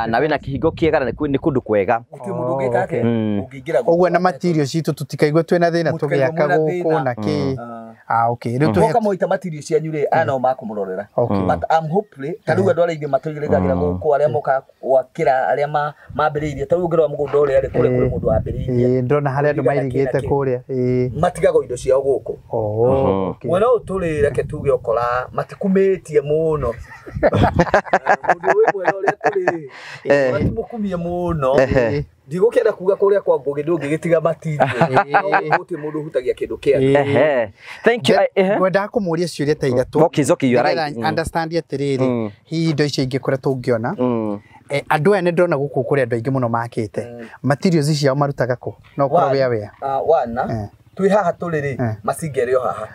Na wĩna kĩhingo kĩega na nĩ kũndũ kwega. Gũtirĩ mũndũ ũngĩka atĩa ũngĩingĩra gũkũ. Ũguo na material citũ tũtikaigwe twĩna thĩna tũgĩaka gũkũ na kĩ. Okay. Rĩu tũhe moita material cianyu rĩ aya no makũmũrorera. But I'm hopefully ta rĩu andũ arĩa aingĩ matũigĩrĩgagĩra gũkũ arĩa moka gwakĩra arĩa mambĩrĩirie ta rĩu ũngĩrora mũgũnda ũrĩa rĩ kũrĩa kũrĩ mũndũ wambĩrĩirie. Ndĩrona harĩa andũ mairigĩte kũrĩa. Matigagwo indo ciao gũkũ. Mwena ũyũ tũrĩ reke tuge ũkora matikumĩtie mũno. Mũndũ wĩ mwena ũrĩa tũrĩ matimũkumie mũno. Ndigũkĩenda kuga kũrĩa kwa Ngũgĩ ndũngĩgĩtiga material. Gũtirĩ mũndũ ũhutagia kĩndũ kĩa. Thank you. Ngwendaga kũmũria ciũria ta ithatũ. Okay, it's okay, you are right. Understand atĩrĩrĩ, hihi indo icio ingĩ kũrĩa tũngĩona. Andũ aya nĩ ndĩrona gũkũ kũrĩ andũ aingĩ mũno makĩte. Materials ciao marutaga kũ? No ũkorwo wĩ aware. Wana twĩ haha tũrĩ rĩ macinga ĩrĩ o haha.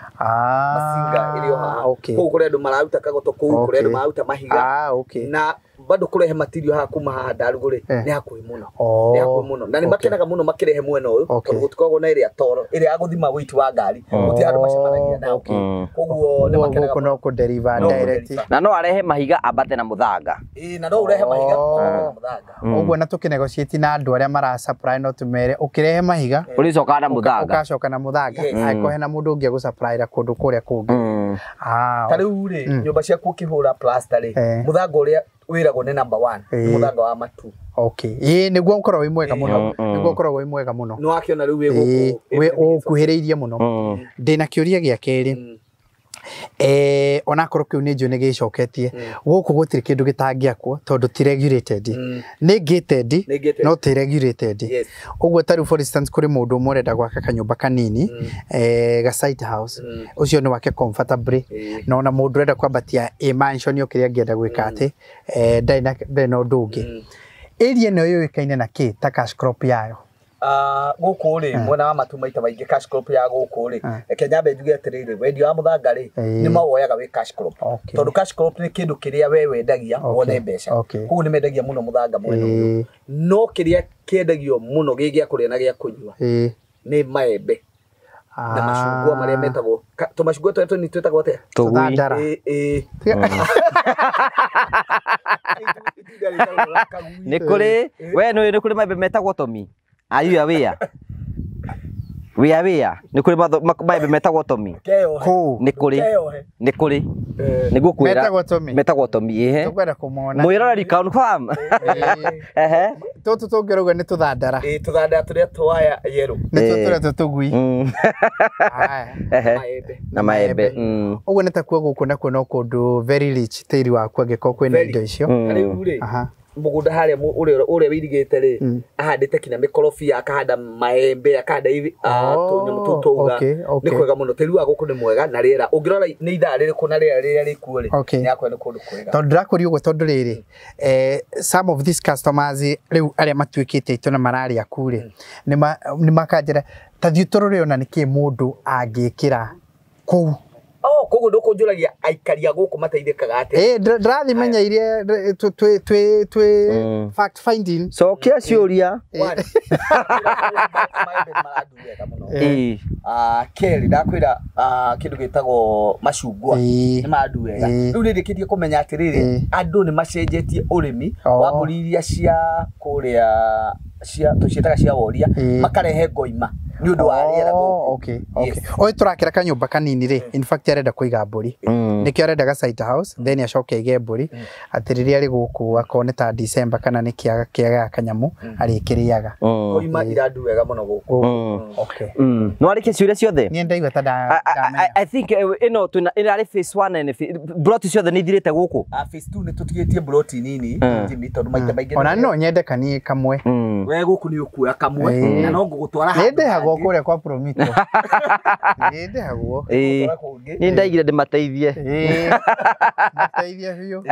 Macinga ĩrĩ o haha. Kũu kũrĩ andũ mararuta kagoto kũu kũrĩ andũ mararuta mahiga. Na bado kũrehe material haha kuma haha Ndarugũ rĩ nĩ hakuhĩ mũno. Nĩ hakuhĩ mũno. Na nĩ makenaga mũno makĩrehe mwena ũyũ tondũ gũtikoragwo na ĩrĩa toro ĩrĩa ya gũthima weight wa ngari. Gũtirĩ andũ macemanagia nao. Koguo nĩ makenaga gũkũ no kũ deliver direct. Na no arehe mahiga ambate na mũthanga. Ĩĩ na no ũrehe mahiga ambate na mũthanga. Ũguo na tũkĩnegotiate na andũ arĩa mara supply no tũmere ũkĩrehe mahiga ũrĩcokaga na mũthanga. Ũgacoka na mũthanga. Angĩkorwo hena mũndũ ũngĩ egũsupplyra kũndũ kũrĩa kũngĩ. Ta rĩu rĩ nyũmba ciaku ũkĩhũra plaster rĩ mũthanga ũrĩa wĩragwo nĩ number 1 mũthanga wa matu. Okay. Ĩĩ nĩguo ũkoragwo wĩ mwega mũno. Nĩguo ũkoragwo wĩ mwega mũno. Nĩ wakĩona rĩu wĩ gũkũ. Wĩ ũkuhĩrĩirie mũno. Ndĩna kĩũria gĩa kerĩ. Onakorwo kĩu nĩ njũĩ nĩ gĩcoketie. Gũkũ gũtirĩ kĩndũ gĩtangĩakwo tondũ ti regulated. Nĩ gated no ti regulated. Ũguo ta rĩu for instance kũrĩ mũndũ ũmwe ũrenda gwaka kanyũmba kanini ga site house. Ũcio nĩ wake comfortably. Na ona mũndũ ũrenda kwambatia a mansion o kĩrĩa angĩenda gwĩka atĩ ndarĩ na ũndũ ũngĩ. Area ĩno yũĩkaine na kĩ ta cash crop yayo? Gũkũ rĩ mwena wa matu maita maingĩ cash crop ya gũkũ rĩ reke nyambe njuge atĩrĩrĩ wendia wa mũthanga rĩ nĩ mawoyaga wĩ cash crop tondũ cash crop nĩ kĩndũ kĩrĩa we wendagia wone mbeca koguo nĩ mendagia mũno mũthanga mwena ũyũ no kĩrĩa kĩendagio mũno gĩ gĩa kũrĩa na gĩa kũnyua nĩ maembe na macungwa marĩa metagwo tũmacungwa tũrĩa tũnini twĩtagwo atĩa? Tũthandara. Nĩ kũrĩ we nĩ kũrĩ maembe metagwo tomi. Are you aware? We are aware. Nĩ kũrĩ maembe metagwo tomi. Nĩ kũrĩ. Nĩ kũrĩ. Nĩ ngũkwĩra. Metagwo tomi. Metagwo tomi ĩhe. Tũkwenda kũmona. Mwĩroreri confirm. Ehe. Tũtũ tũngĩrauga nĩ tũthandara. Ĩĩ tũthandara tũrĩa twaya yerũ. Nĩ tũrĩa tũtũgui. Ehe. Na maembe. Ũguo nĩ takuo gũkũ nakuo no kũndũ very rich tĩri waku angĩkorwo kwĩna indo icio. Rĩu rĩ mũgũnda harĩa ũrĩa wĩirigĩte rĩ ahandĩte kinya mĩkorobia akahanda maembe akahanda tũnyamũ tũu twauga nĩ kwega mũno tĩri wa gũkũ nĩ mwega na rĩera ũngĩrora nĩ ithaa rĩrĩkũ na rĩera rĩrĩa rĩkuo rĩ nĩ hakuhĩ nĩ kũndũ kwega tondũ ndĩrakũria ũguo tondũ rĩrĩ some of these customers rĩu arĩa matuĩkĩte aitũ na mararĩa ku rĩ nĩ makanjĩra ta thiĩ tũrore ona nĩkĩ mũndũ angĩkĩra kũu. Oh, koguo ndũkũnjũragia aikari a gũkũ mateithĩkaga atĩa? Ĩĩ ndĩrathimenya iria twĩ fact finding. Cokia ciũria. Kerĩ ndakwĩra kĩndũ gĩtagwo macungwa nĩ marandu wega. Rĩu nĩ ndĩkĩtie kũmenya atĩrĩrĩ andũ nĩ macenjetie ũrĩmi wa mbũri iria cia kũrĩa cia tũciĩtaga cia woria makarehe ngoima nĩ ũndũ wa rĩera gũkũ. Okay, okay. Ũyũ tũrakĩra kanyũmba kanini rĩ, in fact arenda kũiga mbũri. Nĩkĩo arenda ga site house, then acoke aige mbũri atĩ rĩrĩa arĩ gũkũ akorwo nĩ ta December kana nĩ kĩaga kanyamũ arĩkĩrĩaga. Ngoima irandu wega mũno gũkũ. Okay. No arĩkie ciũria ciothe? Niĩ ndaigua ta ndamenya. I think ĩno twĩna ĩrarĩ phase 1 and broti ciothe nĩ ithirĩte gũkũ. Phase 2 nĩ tũtigĩtie broti nini Jimmy tondũ maita maingĩ. Ona no nyende kanie kamwe. We gũkũ nĩ ũkuoya kamwe na no ngũgũtwara handũ. Nĩ ndĩhagwo kũrĩa kwa Promito. Nĩ ndĩhagwo. Nĩ ndaigire ndĩmateithie. Mateithie biũ.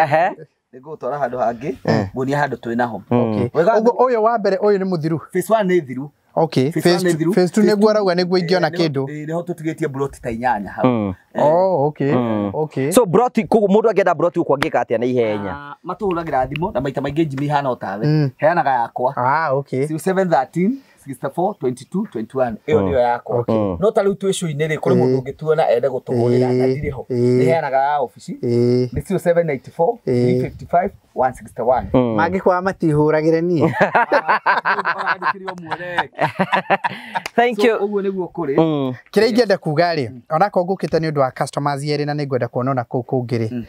Nĩ ngũgũtwara handũ hangĩ nguonie handũ twĩ naho. Ũguo ũyũ wa mbere ũyũ nĩ mũthiru. Phase 1 nĩ thiru. Okay, phase 2 nĩguo arauga nĩguo ingĩona kĩndũ. Nĩho tũtigĩtie broti ta 8 hau. Oh, okay. Okay. So broti koguo mũndũ angĩenda broti gũkũ angĩka atĩa na ihenya? Matũhũragĩra thimũ na maita maingĩ Jimmy hana o tawe. Heanaga yakwa. Ah, okay. 0713 64 22 21 ĩyo nĩyo yakwa. No ta rĩu twĩ show-inĩ rĩ, kũrĩ mũndũ ũngĩtuona ende gũtũgũrĩra na ndirĩ ho, nĩheanaga ya obici nĩ 0794 355 161. Mangĩkwaga matihũragĩre niĩ. Thank you. Ũguo nĩguo kũrĩ. Kĩrĩa ingĩenda kuga rĩ, onakorwo ngũkĩte nĩ ũndũ wa customers erĩ na nĩngwenda kuona ona kũu kũngĩ rĩ,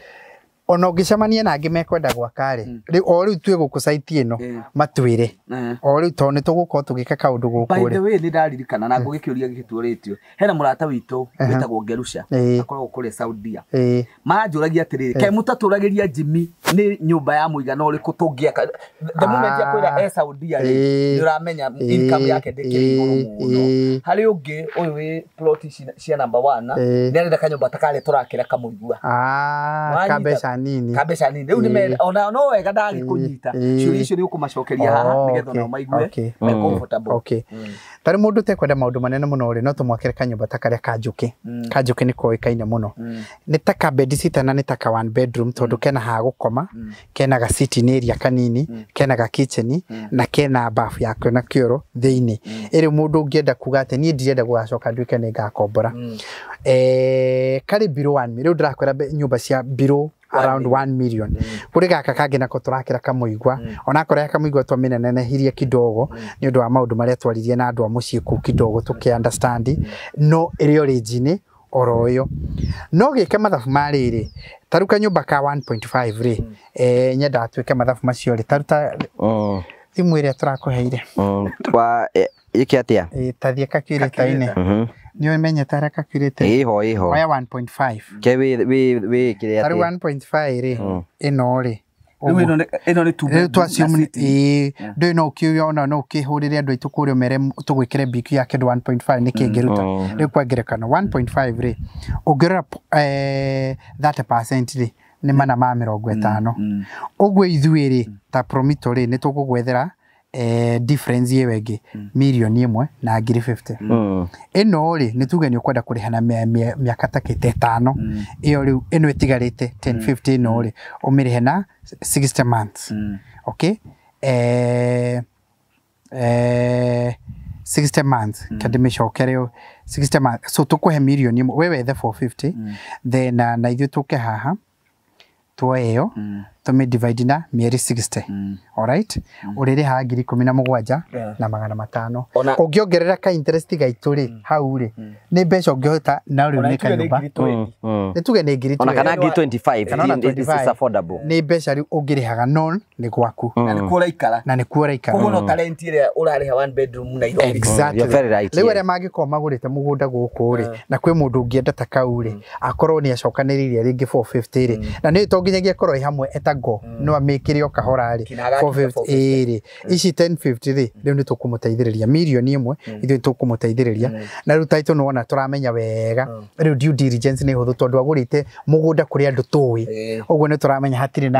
ona ũngĩcemania na angĩ mekwenda gwaka rĩ, rĩu o rĩu twĩ gũkũ site ĩno matwĩre o rĩu tondũ nĩ tũgũkorwo tũgĩka kaũndũ gũkũ By the rĩ. way, nĩ ndaririkana na ngũgĩkĩũria gĩkĩtuũrĩtio, hena mũrata witũ wĩtagwo Ngerusha, akoragwo kũrĩa Saudia. Maranjũragia atĩrĩrĩ, kaĩ mũtatũragĩria Jimmy nĩ nyũmba ya mũigana ũrĩkũ tũngĩaka? The moment akwĩra e Saudia rĩ, nĩ ũramenya income yake ndĩkĩrĩ igũrũ mũno. Harĩ ũngĩ ũyũ wĩ plot cia number 1, nĩ arenda kanyũmba ta karĩa tũrakĩra kamũigua. Ka mbeca nini. Ka mbeca nini. Rĩu nĩ ona no wega ndagĩkũnyita. Ciũria icio nĩ ũkũmacokeria haha nĩgetha nao maigue me comfortable. Okay. Tarĩ mũndũ ũtekwenda maũndũ manene mũno rĩ, no tũmwakĩre kanyũmba ta karĩa ka Njũkĩ. Ka Njũkĩ nĩ koĩkaine mũno. Nĩ ta ka bed sitter na nĩ ta ka one bedroom tondũ kena ha gũkoma, kena ga sitting area kanini, kena ga kitchen na kena bafu yakio na kĩoro thĩinĩ. Ĩrĩ mũndũ ũngĩenda kuga atĩ niĩ ndirenda gũgacoka nduĩke nĩ ngakombora. Karĩ below 1 million. Rĩu ndĩrakwĩra nyũmba cia below around 1 million. Kũrĩ gaka kangĩ nako tũrakĩra kamũigua, onakorwo ya kamũigua twamĩnenehirie kidogo nĩ ũndũ wa maũndũ marĩa twaririe na andũ a mũciĩ kũu kidogo tũkĩ understand, no ĩrĩ origin oro ĩyo. No gĩke mathabu ma rĩrĩ, ta rĩu kanyũmba ka 1.5 rĩ, nyendaga twĩke mathabu macio rĩ, ta rĩu ta thimũ ĩrĩa tũrakũheire. Ĩke atĩa? Ta thiĩ calculator-inĩ. Nĩ ũmenyete harĩa calculator? Ĩho. Oya 1.5. Ke wĩ kĩrĩa Ta rĩu 1.5 rĩ, ĩno rĩ. Rĩu ĩno nĩ two bedroom. Ndũĩ no ũkĩona no ũkĩhũrĩre andũ aitũ kũrĩa ũmere tũgwĩkĩre BQ ya kĩndũ 1.5 nĩ kĩngĩruta. Rĩu kwa ngerekano 1.5 rĩ, ũngĩrora 30% rĩ, nĩ 450. Ũguo ithuĩ rĩ, ta Promito rĩ, nĩ tũgũgwethera difference ĩyo ĩngĩ mirioni 1 na ngiri 50. Ĩno rĩ, nĩ tuge nĩ ũkwenda kũrĩha na mĩaka ta kĩte 5. Ĩyo rĩu ĩno ĩtigarĩte 1050 ĩno rĩ, ũmĩrĩhe na 60 months. Okay? 60 months. Kandĩmĩcokere 60 months. So tũkũhe mirioni 1, we wethe 450, then na ithuĩ tũke haha tuoe ĩyo tũmĩ divide na mĩeri 60. Alright? Ũrĩrĩhaga 17,500 na 500. Ũngĩongerera ka interest gaitũ rĩ, hau rĩ, nĩ mbeca ũngĩhota na rĩu nĩ kanyũmba. Nĩ tuge nĩ ngiri 20. Ona kana ngiri 25, it's affordable. Nĩ mbeca rĩu ũngĩrĩhaga non nĩ gwaku. Na nĩkuo ũraikara. Na nĩkuo ũraikara. Koguo no talent ĩrĩa ũrarĩha one bedroom Nairobi. Exactly. You're very right. Rĩu arĩa mangĩkorwo magũrĩte mũgũnda gũkũ rĩ, na kwĩ mũndũ ũngĩenda ta kau rĩ, akorwo nĩ acokanĩrĩirie rĩngĩ 450 rĩ, na nĩ to nginyagia akorwo ĩ hamwe etago, no amĩkĩre o kahora rĩ, 450 rĩ, ici 1050 rĩ, rĩu nĩ tũkũmũteithĩrĩria mirioni 1, ithuĩ tũkũmũteithĩrĩria. Na rĩu title nĩwona tũramenya wega, rĩu due diligence nĩ hũthũ tondũ agũrĩte mũgũnda kũrĩ andũ tũĩ, ũguo nĩ tũramenya hatirĩ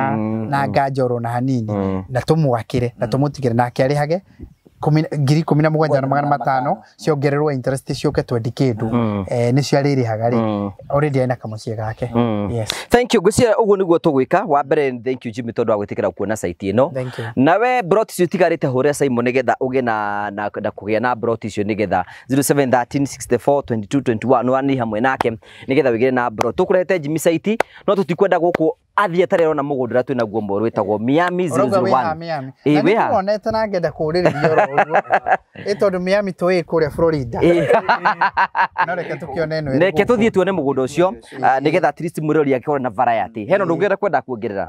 na nganja oro na hanini, na tũmwakĩre na tũmũtigĩre nake arĩhage 17,500 ciongererwo interest ciũke 20 kĩndũ, nĩcio arĩrĩhaga rĩ, already ena kamũciĩ gake. Yes. Thank you. Ngwĩciria ũguo nĩguo tũgwĩka. Wa mbere thank you Jimmy tondũ wa gwĩtĩkĩra kuona site ĩno. Nawe brot icio itigarĩte hũrĩra Simon nĩgetha ũgĩe na kũgĩa na brot icio nĩgetha 0713 64 22 21 nĩ hamwe nake nĩgetha wĩgĩre na brot. Tũkũrehete Jimmy site no tũtikwenda gũkũ athiĩ atarĩ arona mũgũnda ũrĩa twĩ naguo mwerũ wĩtagwo Miami 001. Ĩĩ wĩ ha? Nĩwonete na ngenda kũũrĩrĩria oro ũguo. Ĩ tondũ Miami tũĩ kũrĩa Florida. No reke tũkĩone ĩno. Reke tũthiĩ tuone mũgũnda ũcio nĩgetha at least mwĩrori akĩone na variety. Hena ũndũ ũngĩenda kwenda kuongerera?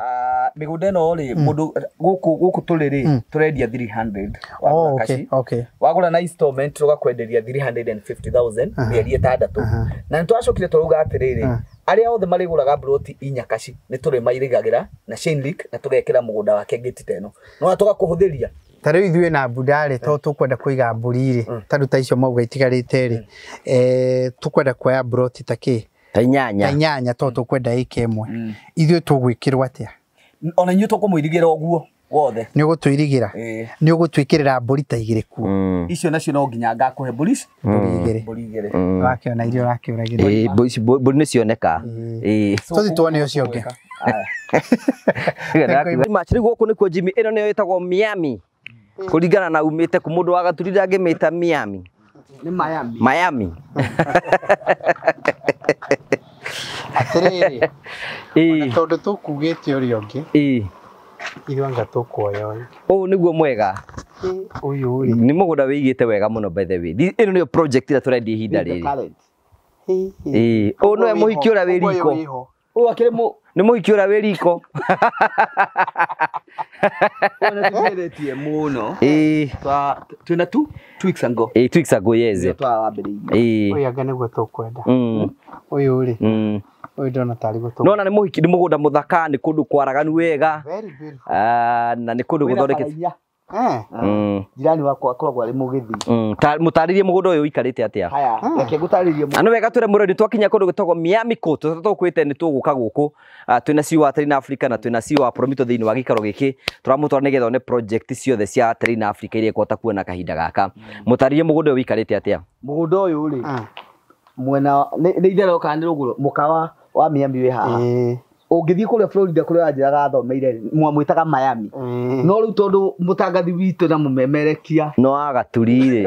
Mĩgũnda ĩno rĩ, mũndũ gũkũ tũrĩ rĩ, tũrendia 300. Oh, okay. Wagũra na installment tũgakwenderia 350,000 mĩeri 6. Na nĩtwacokire tũrauga atĩrĩrĩ, arĩa othe marĩgũraga broti inya kaci nĩ tũrĩmairigagĩra na chain link na tũgekĩra mũgũnda wake gate ta ĩno. No tũgakũhũthĩria. Ta rĩu ithuĩ na mbunda rĩ, to tũkwenda kũiga mbũri rĩ, ta rĩu ta icio mauga itigarĩte rĩ, tũkwenda kuoya broti ta kĩ? Ta inyanya. Ta inyanya to tũkwenda ĩka ĩmwe. Ithuĩ tũgwĩkĩrwo atĩa? Ona inyuĩ tũkũmũirigĩra ũguo wothe. Nĩ ũgũtũirigĩra? Nĩ ũgũtwĩkĩrĩra mbũri ta igĩrĩ kuo. Icio nacio no nginya ngakũhe mbũri ici? Mbũri igĩrĩ. Wakĩona iria ũrakĩũragĩra. Ĩĩ, mbũri nĩ cioneka. Ĩĩ. Tũthiĩ tuone ũcio ũngĩ. Rĩu gũkũ nĩkuo Jimmy, ĩno nĩyo ĩtagwo Miami. Kũringana na umĩte kũ mũndũ wa Gaturi ndangĩmĩta Miami. Nĩ Miami. Miami. Atĩrĩrĩ. Tondũ tũkugĩte ũrĩa ũngĩ. Ithuĩ anga tũkuoya ũyũ. Ũyũ nĩguo mwega. Ũyũ rĩ. Nĩ mũgũnda wĩigĩte wega mũno by the way. Ĩno nĩyo project ĩrĩa tũrendia ihinda rĩrĩ. Ũyũ nĩwe mũhiki ũrĩa wĩ riko. Ũyũ akĩrĩ nĩ mũhiki ũrĩa wĩ riko. Ũyũ nĩ tũgeretie mũno. Twĩna 2 weeks ago. 2 weeks ago yes. Twambĩrĩirie. Ũyũ anga nĩguo tũkwenda. Ũyũ rĩ. Ũyũ ndona tarĩ gũtũ. Nona nĩ mũhiki nĩ mũgũnda mũthaka nĩ kũndũ kwaraganu wega. Na nĩ kũndũ gũthondekete. Jirani wakwa akoragwo arĩ mũgĩthi. Mũtarĩrie mũgũnda ũyũ ũikarĩte atĩa? Haya, reke ngũtarĩrie. Na nĩ wega twĩre mũrori twakinya kũndũ gwĩtagwo Miami Court tũkwĩte nĩ tũgũka gũkũ. Twĩna CEO wa Terrain Africa na twĩna CEO wa Promito thĩinĩ wa gĩikaro gĩkĩ. Tũramũtwara nĩgetha one project ciothe cia Terrain Africa iria ĩkũhota kuona kahinda gaka. Mũtarĩrie mũgũnda ũyũ ũikarĩte atĩa? Mũgũnda ũyũ rĩ, mwena nĩ itherero kana nĩ rũgũrũ mũkawa wa Miami wĩ haha. Ũngĩthiĩ kũrĩa Florida kũrĩa wanjĩraga athomeire mwamwĩtaga Miami. No rĩu tondũ mũtangathi witũ na mũmemerekia no Agaturi rĩ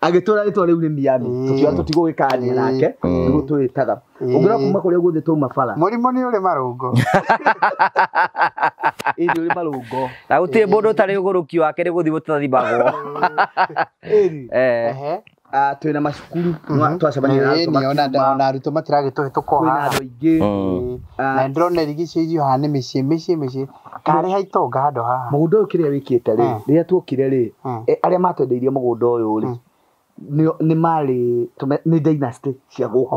agĩtwĩra rĩtwa rĩu nĩ Miami tũkiuga tũtigũgĩkania nake nĩguo twĩtaga. Ũngĩrora kuma kũrĩa guothe twauma bara mũrimũ nĩ ũrĩ marũngo. Ĩĩ nĩ ũrĩ marũngo. Na gũtirĩ mũndũ ũtarĩ ũgũrũki wake nĩ gũthiĩ gũtathimagwo. Twĩna macukuru twacemania na arutwo ona arutwo matiragĩtũhĩtũka kwĩna andũ aingĩ. Na ndĩrona irigicĩirio haha nĩ mĩciĩ mĩciĩ mĩciĩ karĩ ha itonga handũ haha. Mũgũnda ũyũ kĩrĩa wĩkĩte rĩ, rĩrĩa tuokire rĩ, arĩa matwendeirie mũgũnda ũyũ rĩ nĩ marĩ nĩ dynasty cia gũkũ.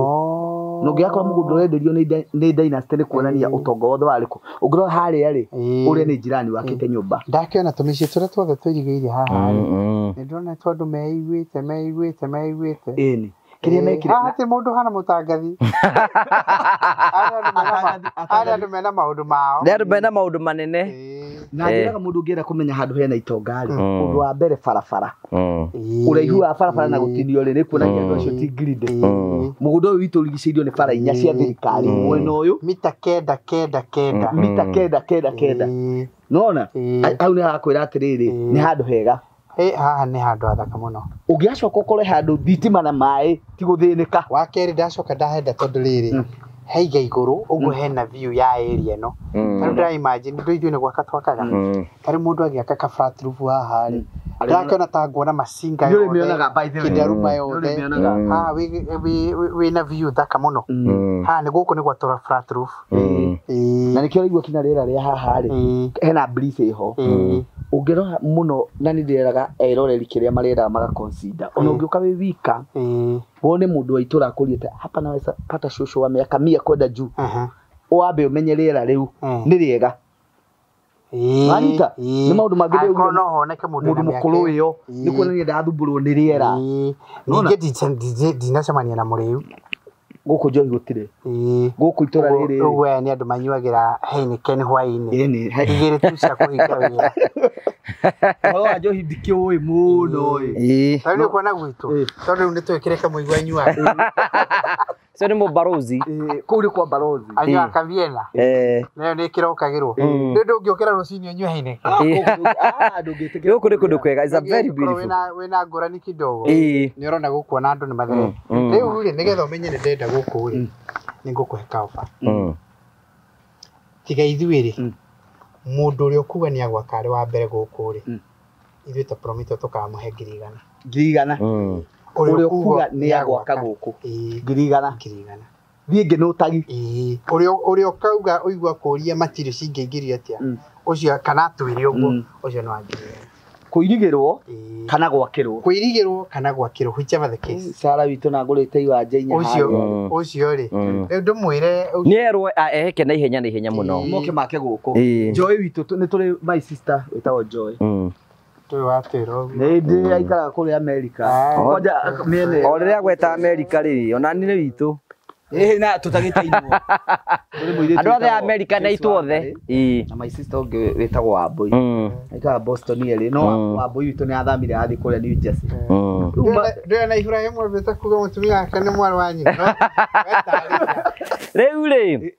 Na ũngĩgakora mũgũnda ũrenderio nĩ dynasty nĩ kuonania ũtonga wothe warĩ kũ. Ũngĩrora harĩa rĩ, ũrĩa nĩ jirani wakĩte nyũmba. Ndakĩona tũmĩciĩ tũrĩa tuothe tũirigĩire haha rĩ, nĩ ndĩrona tondũ andũ meiguĩte meiguĩte meiguĩte. Ĩni. Kĩrĩa mekire haha ti mũndũ hana mũtangathi. Arĩa andũ mena maũndũ mao. Nĩ andũ mena maũndũ manene. Na njĩraga mũndũ ũngĩenda kũmenya handũ hena itonga rĩ, ũndũ wa mbere barabara. Ũraihu wa barabara na gũtinio rĩ, nĩ kuonania andũ acio ti greedy. Mũgũnda ũyũ witũ ũrigicĩirio nĩ bara inya cia thirikari mwena ũyũ. Mita 9 9 9. Mita 9 9 9. Nona hau nĩ harakwĩra atĩrĩrĩ, nĩ handũ hega. Haha nĩ handũ hathaka mũno. Ũngĩgacoka ũkore handũ thitima na maĩ ti gũthĩnĩka. Wa kerĩ ndacoka ndahenda tondũ rĩrĩ haiga igũrũ ũguo hena view ya area ĩno. Tarĩu ndĩra imagine ndũ ithuĩ nĩ gwaka twakaga. Tarĩu mũndũ agĩaka ka flat roof haha rĩ, ndĩrakĩona ta nguona macinga yothe, kĩndaruma yothe. Haha wĩna view thaka mũno. Haha nĩ gũkũ nĩ gwatũra flat roof. Na nĩkĩo ũraigua kinya rĩera rĩa haha rĩ, hena breeze ĩho. Ũngĩrora mũno na nĩ ndĩreraga eroreri kĩrĩa marendaga maga consider. Ona ũngĩũka wĩ wika wone mũndũ wa itũra akũriĩte hapa naweza pata shosho wa miaka 100 kwenda juu. Wambe ũmenye rĩera rĩu nĩ rĩega. Wanyita nĩ maũndũ mangĩ angĩkorwo no honeke mũndũ mũndũ mũkũrũ ĩyo nĩ kuonania ndathumbũrwo nĩ rĩera. Ningĩ ndinacemania na mũrĩu gũkũ njohi gũtirĩ. Gũkũ itũra rĩrĩ ũguo aya nĩ andũ manyuagĩra Heineken hwaĩ-inĩ igĩrĩ tu cia kũhinga wĩra. Ũhoro wa njohi ndikĩũĩ mũno ĩ. Tarĩu nĩ ũkuona gwitũ tondũ rĩu nĩ twĩkĩre kamũigua anyuaga. Cio nĩ mũbarozi. Kũu nĩ kwa barozi. Anyuaga kaviena. Nayo nĩ ĩkĩrokagĩrwo. Rĩu ndũngĩũkĩra rũcinĩ ũnyue Heineken. Gũkũ nĩ kũndũ kwega. It's a very beautiful. Wĩna ngũrani kidogo. Nĩ ũrona gũkũ ona andũ nĩ matherete. Rĩu rĩ nĩgetha ũmenye nĩ ndĩrenda gũkũ rĩ, nĩ ngũkũhe kaoba. Tiga ithuĩ rĩ, mũndũ ũrĩa ũkuga nĩ agwaka arĩ wa mbere gũkũ rĩ, ithuĩ ta Promito tũkamũhe 100,000. 100,000. Ũrĩa ũkuga nĩ agwaka gũkũ 100,000. 100,000. Thiĩ ngĩnũtagi. Ũrĩa ũkauga ũigua kũria matirio cingĩingĩrio atĩa, ũcio kana atwĩre ũguo, ũcio nĩ wa 100,000. Kũirigĩrwo kana gwakĩrwo. Kũirigĩrwo kana gwakĩrwo, whichever the case. Sara witũ na ngũrĩte iwanja inya harĩa. Ũcio rĩ, rĩu ndũmwĩre nĩ erwo eheke na ihenya na ihenya mũno. Moke make gũkũ. Joy witũ nĩ tũrĩ my sister wĩtagwo Joy. Tũĩ watwĩra ũguo. Nĩ ndĩ aikaraga kũrĩa America. Kwanja mĩena. O rĩrĩa gweta America rĩ, ona nĩ witũ. Na tũtagĩtainwo. Andũ othe a America na itũ othe. Na my sister ũngĩ wĩtagwo Wambui. Aikaraga Boston erĩ, no Wambui witũ nĩ athamire athiĩ kũrĩa New Jersey. Ndĩrona Ibrahim ambĩte kuga mũtumia wake nĩ mwarĩ wa nyina. Rĩu rĩ,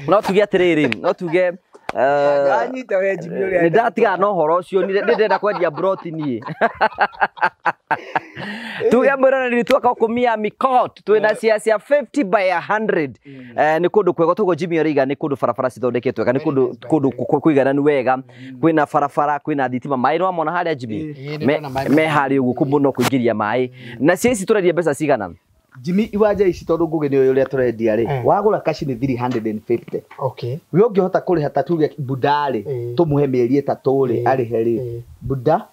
no tuge atĩrĩrĩ, no tuge Anyita we Jimmy ũrĩa Nĩ ndatigana na ũhoro ũcio, nĩ ndĩrenda kwendia broti niĩ. Tuge mwĩroreri twaka gũkũ Miami Court twĩna cia cia 50 by 100. Nĩ kũndũ kwega toguo Jimmy arauga, nĩ kũndũ barabara cithondeketwo wega, nĩ kũndũ kũigananu wega, kwĩna barabara, kwĩna thitima, maĩ nĩwamona harĩa Jimmy me harĩa ũguo mũno kũingĩria maĩ. Na cia ici tũrendia mbeca cigana? Jimmy, iwanja ici tondũ Ngũgĩ nĩ ũrĩa tũrendia rĩ, wagũra kaci nĩ 350. Okay. We ũngĩhota kũrĩha ta tuge Buda rĩ, tũmũhe mĩeri 3 rĩ, arĩhe rĩ, Buda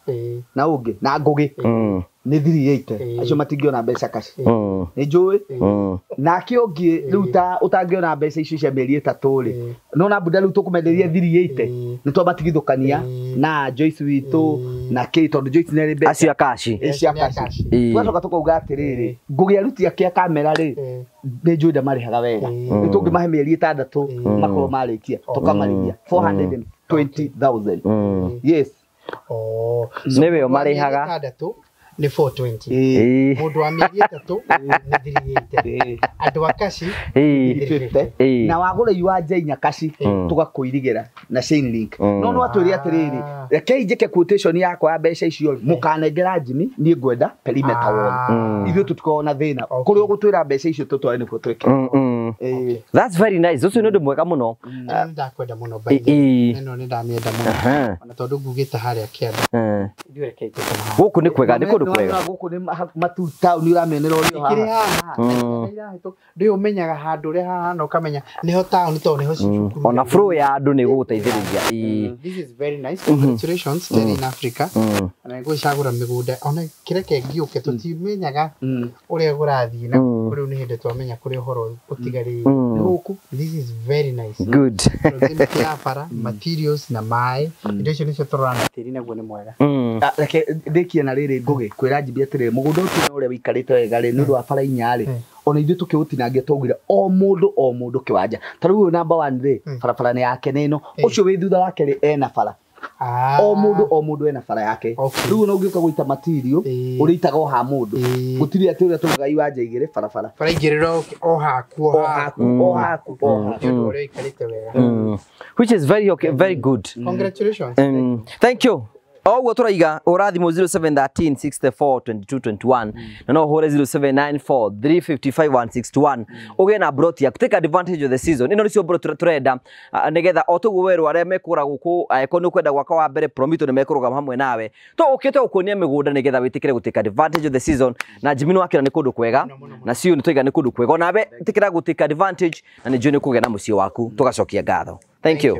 na ũngĩ na Ngũgĩ nĩ 380. Acio matingĩona mbeca kaci. Nĩ njũĩ. Nake ũngĩ rĩu ta ũtangĩona mbeca icio cia mĩeri 3 rĩ, nona Buda rĩu tũkũmenderia 380, nĩ twamatigithũkania na Joyce witũ na kĩ, tondũ Joyce nĩ arĩ mbeca acio a kaci. Icio a kaci. Twacoka tũkauga atĩrĩrĩ, Ngũgĩ aruti ake a kamera rĩ, nĩ njũĩ ndamarĩhaga wega, nĩ tũngĩmahe mĩeri 6 makorwo marĩkia, tũkamarĩhia 420,000. Yes. Nĩwe ũmarĩhaga. Nĩ 420. Mũndũ wa mĩeri 3 nĩ 380. Andũ a kaci 350. Na wagũra iwanja inya kaci tũgakũirigĩra na chain link. No no atwĩre atĩrĩrĩ, rekei njĩke quotation yakwa ya mbeca icio, mũkanengera Jimmy, niĩ ngwenda perimeter wall. Ithuĩ tũtikoragwo na thĩna. Kũrĩa ũgũtwĩra mbeca icio tũtware nĩkuo twĩke. That's very nice. Ũcio nĩ ũndũ mwega mũno. Nĩ ndakwenda mũno by the way. Ĩno nĩ ndamĩenda mũno. Ona tondũ ngugĩte harĩa kĩanda. Ithuĩ rekei tũkoma haha. Gũkũ nĩ kwega, nĩ kũndũ kwega. Gũkũ nĩ matu town ũramĩonera ũrĩ o haha. Ndĩ ũmenyaga handũ ũrĩa hahana ũkamenya nĩho town tondũ nĩho cukuru. Ona flow ya andũ nĩ gũgũteithĩrĩria. This is very nice. Congratulations Terrain Africa. Na ngũcagũra mĩgũnda ona kĩreke ngĩũke tũtimenyaga ũrĩa kũrathiĩ na rĩu nĩ hĩndĩ twamenya kũrĩa ũhoro ũtigarĩire. Gũkũ this is very nice. Good. Proximity ya bara, materials na maĩ, indo icio nĩcio tũrorana tĩri naguo nĩ mwega. Reke ndĩkie na rĩrĩ Ngũgĩ kwĩra Jimmy atĩrĩrĩ, mũgũnda ũcio ũrĩa wĩikarĩte wega rĩ, nĩ ũndũ wa bara inya rĩ, ona ithuĩ tũkĩũtinangia twaugire o mũndũ kĩwanja. Ta rĩu ũyũ number 1 rĩ, barabara nĩ yake nĩ ĩno, ũcio wĩ thutha wake rĩ ena bara. O mũndũ ena bara yake. Rĩu ona ũngĩũka gũita material, ũrĩitaga o ha mũndũ. Gũtirĩ atĩ ũrĩa tũrugaga iwanja igĩrĩ barabara. Bara igĩrĩ o haku o haku o haku o haku. Nĩ ũndũ ũrĩa ũikarĩte wega. Which is very okay, very good. Congratulations. Thank you. Oguo turaiga ũrathimũ 0713 64 22 21 na no ũhũre 0794 355 161 ũgĩe na broti yaku. Take advantage of the season. Ĩno nĩcio broti tũrenda nĩgetha o toguo werwo arĩa mekũgũra gũkũ, angĩkorwo nĩ ũkwenda gwaka wa mbere Promito nĩ mekũrũgama hamwe nawe. To ũkĩte gũkuonia mĩgũnda nĩgetha wĩtĩkĩre gũ take advantage of the season. Na Jimmy nĩwakĩra nĩ kũndũ kwega, na Siu nĩ twaiga nĩ kũndũ kwega, onawe ĩtĩkĩra gũ take advantage na nĩ njũĩ nĩ ũkũgĩa na mũciĩ waku. Tũgacokia ngatho. Thank you.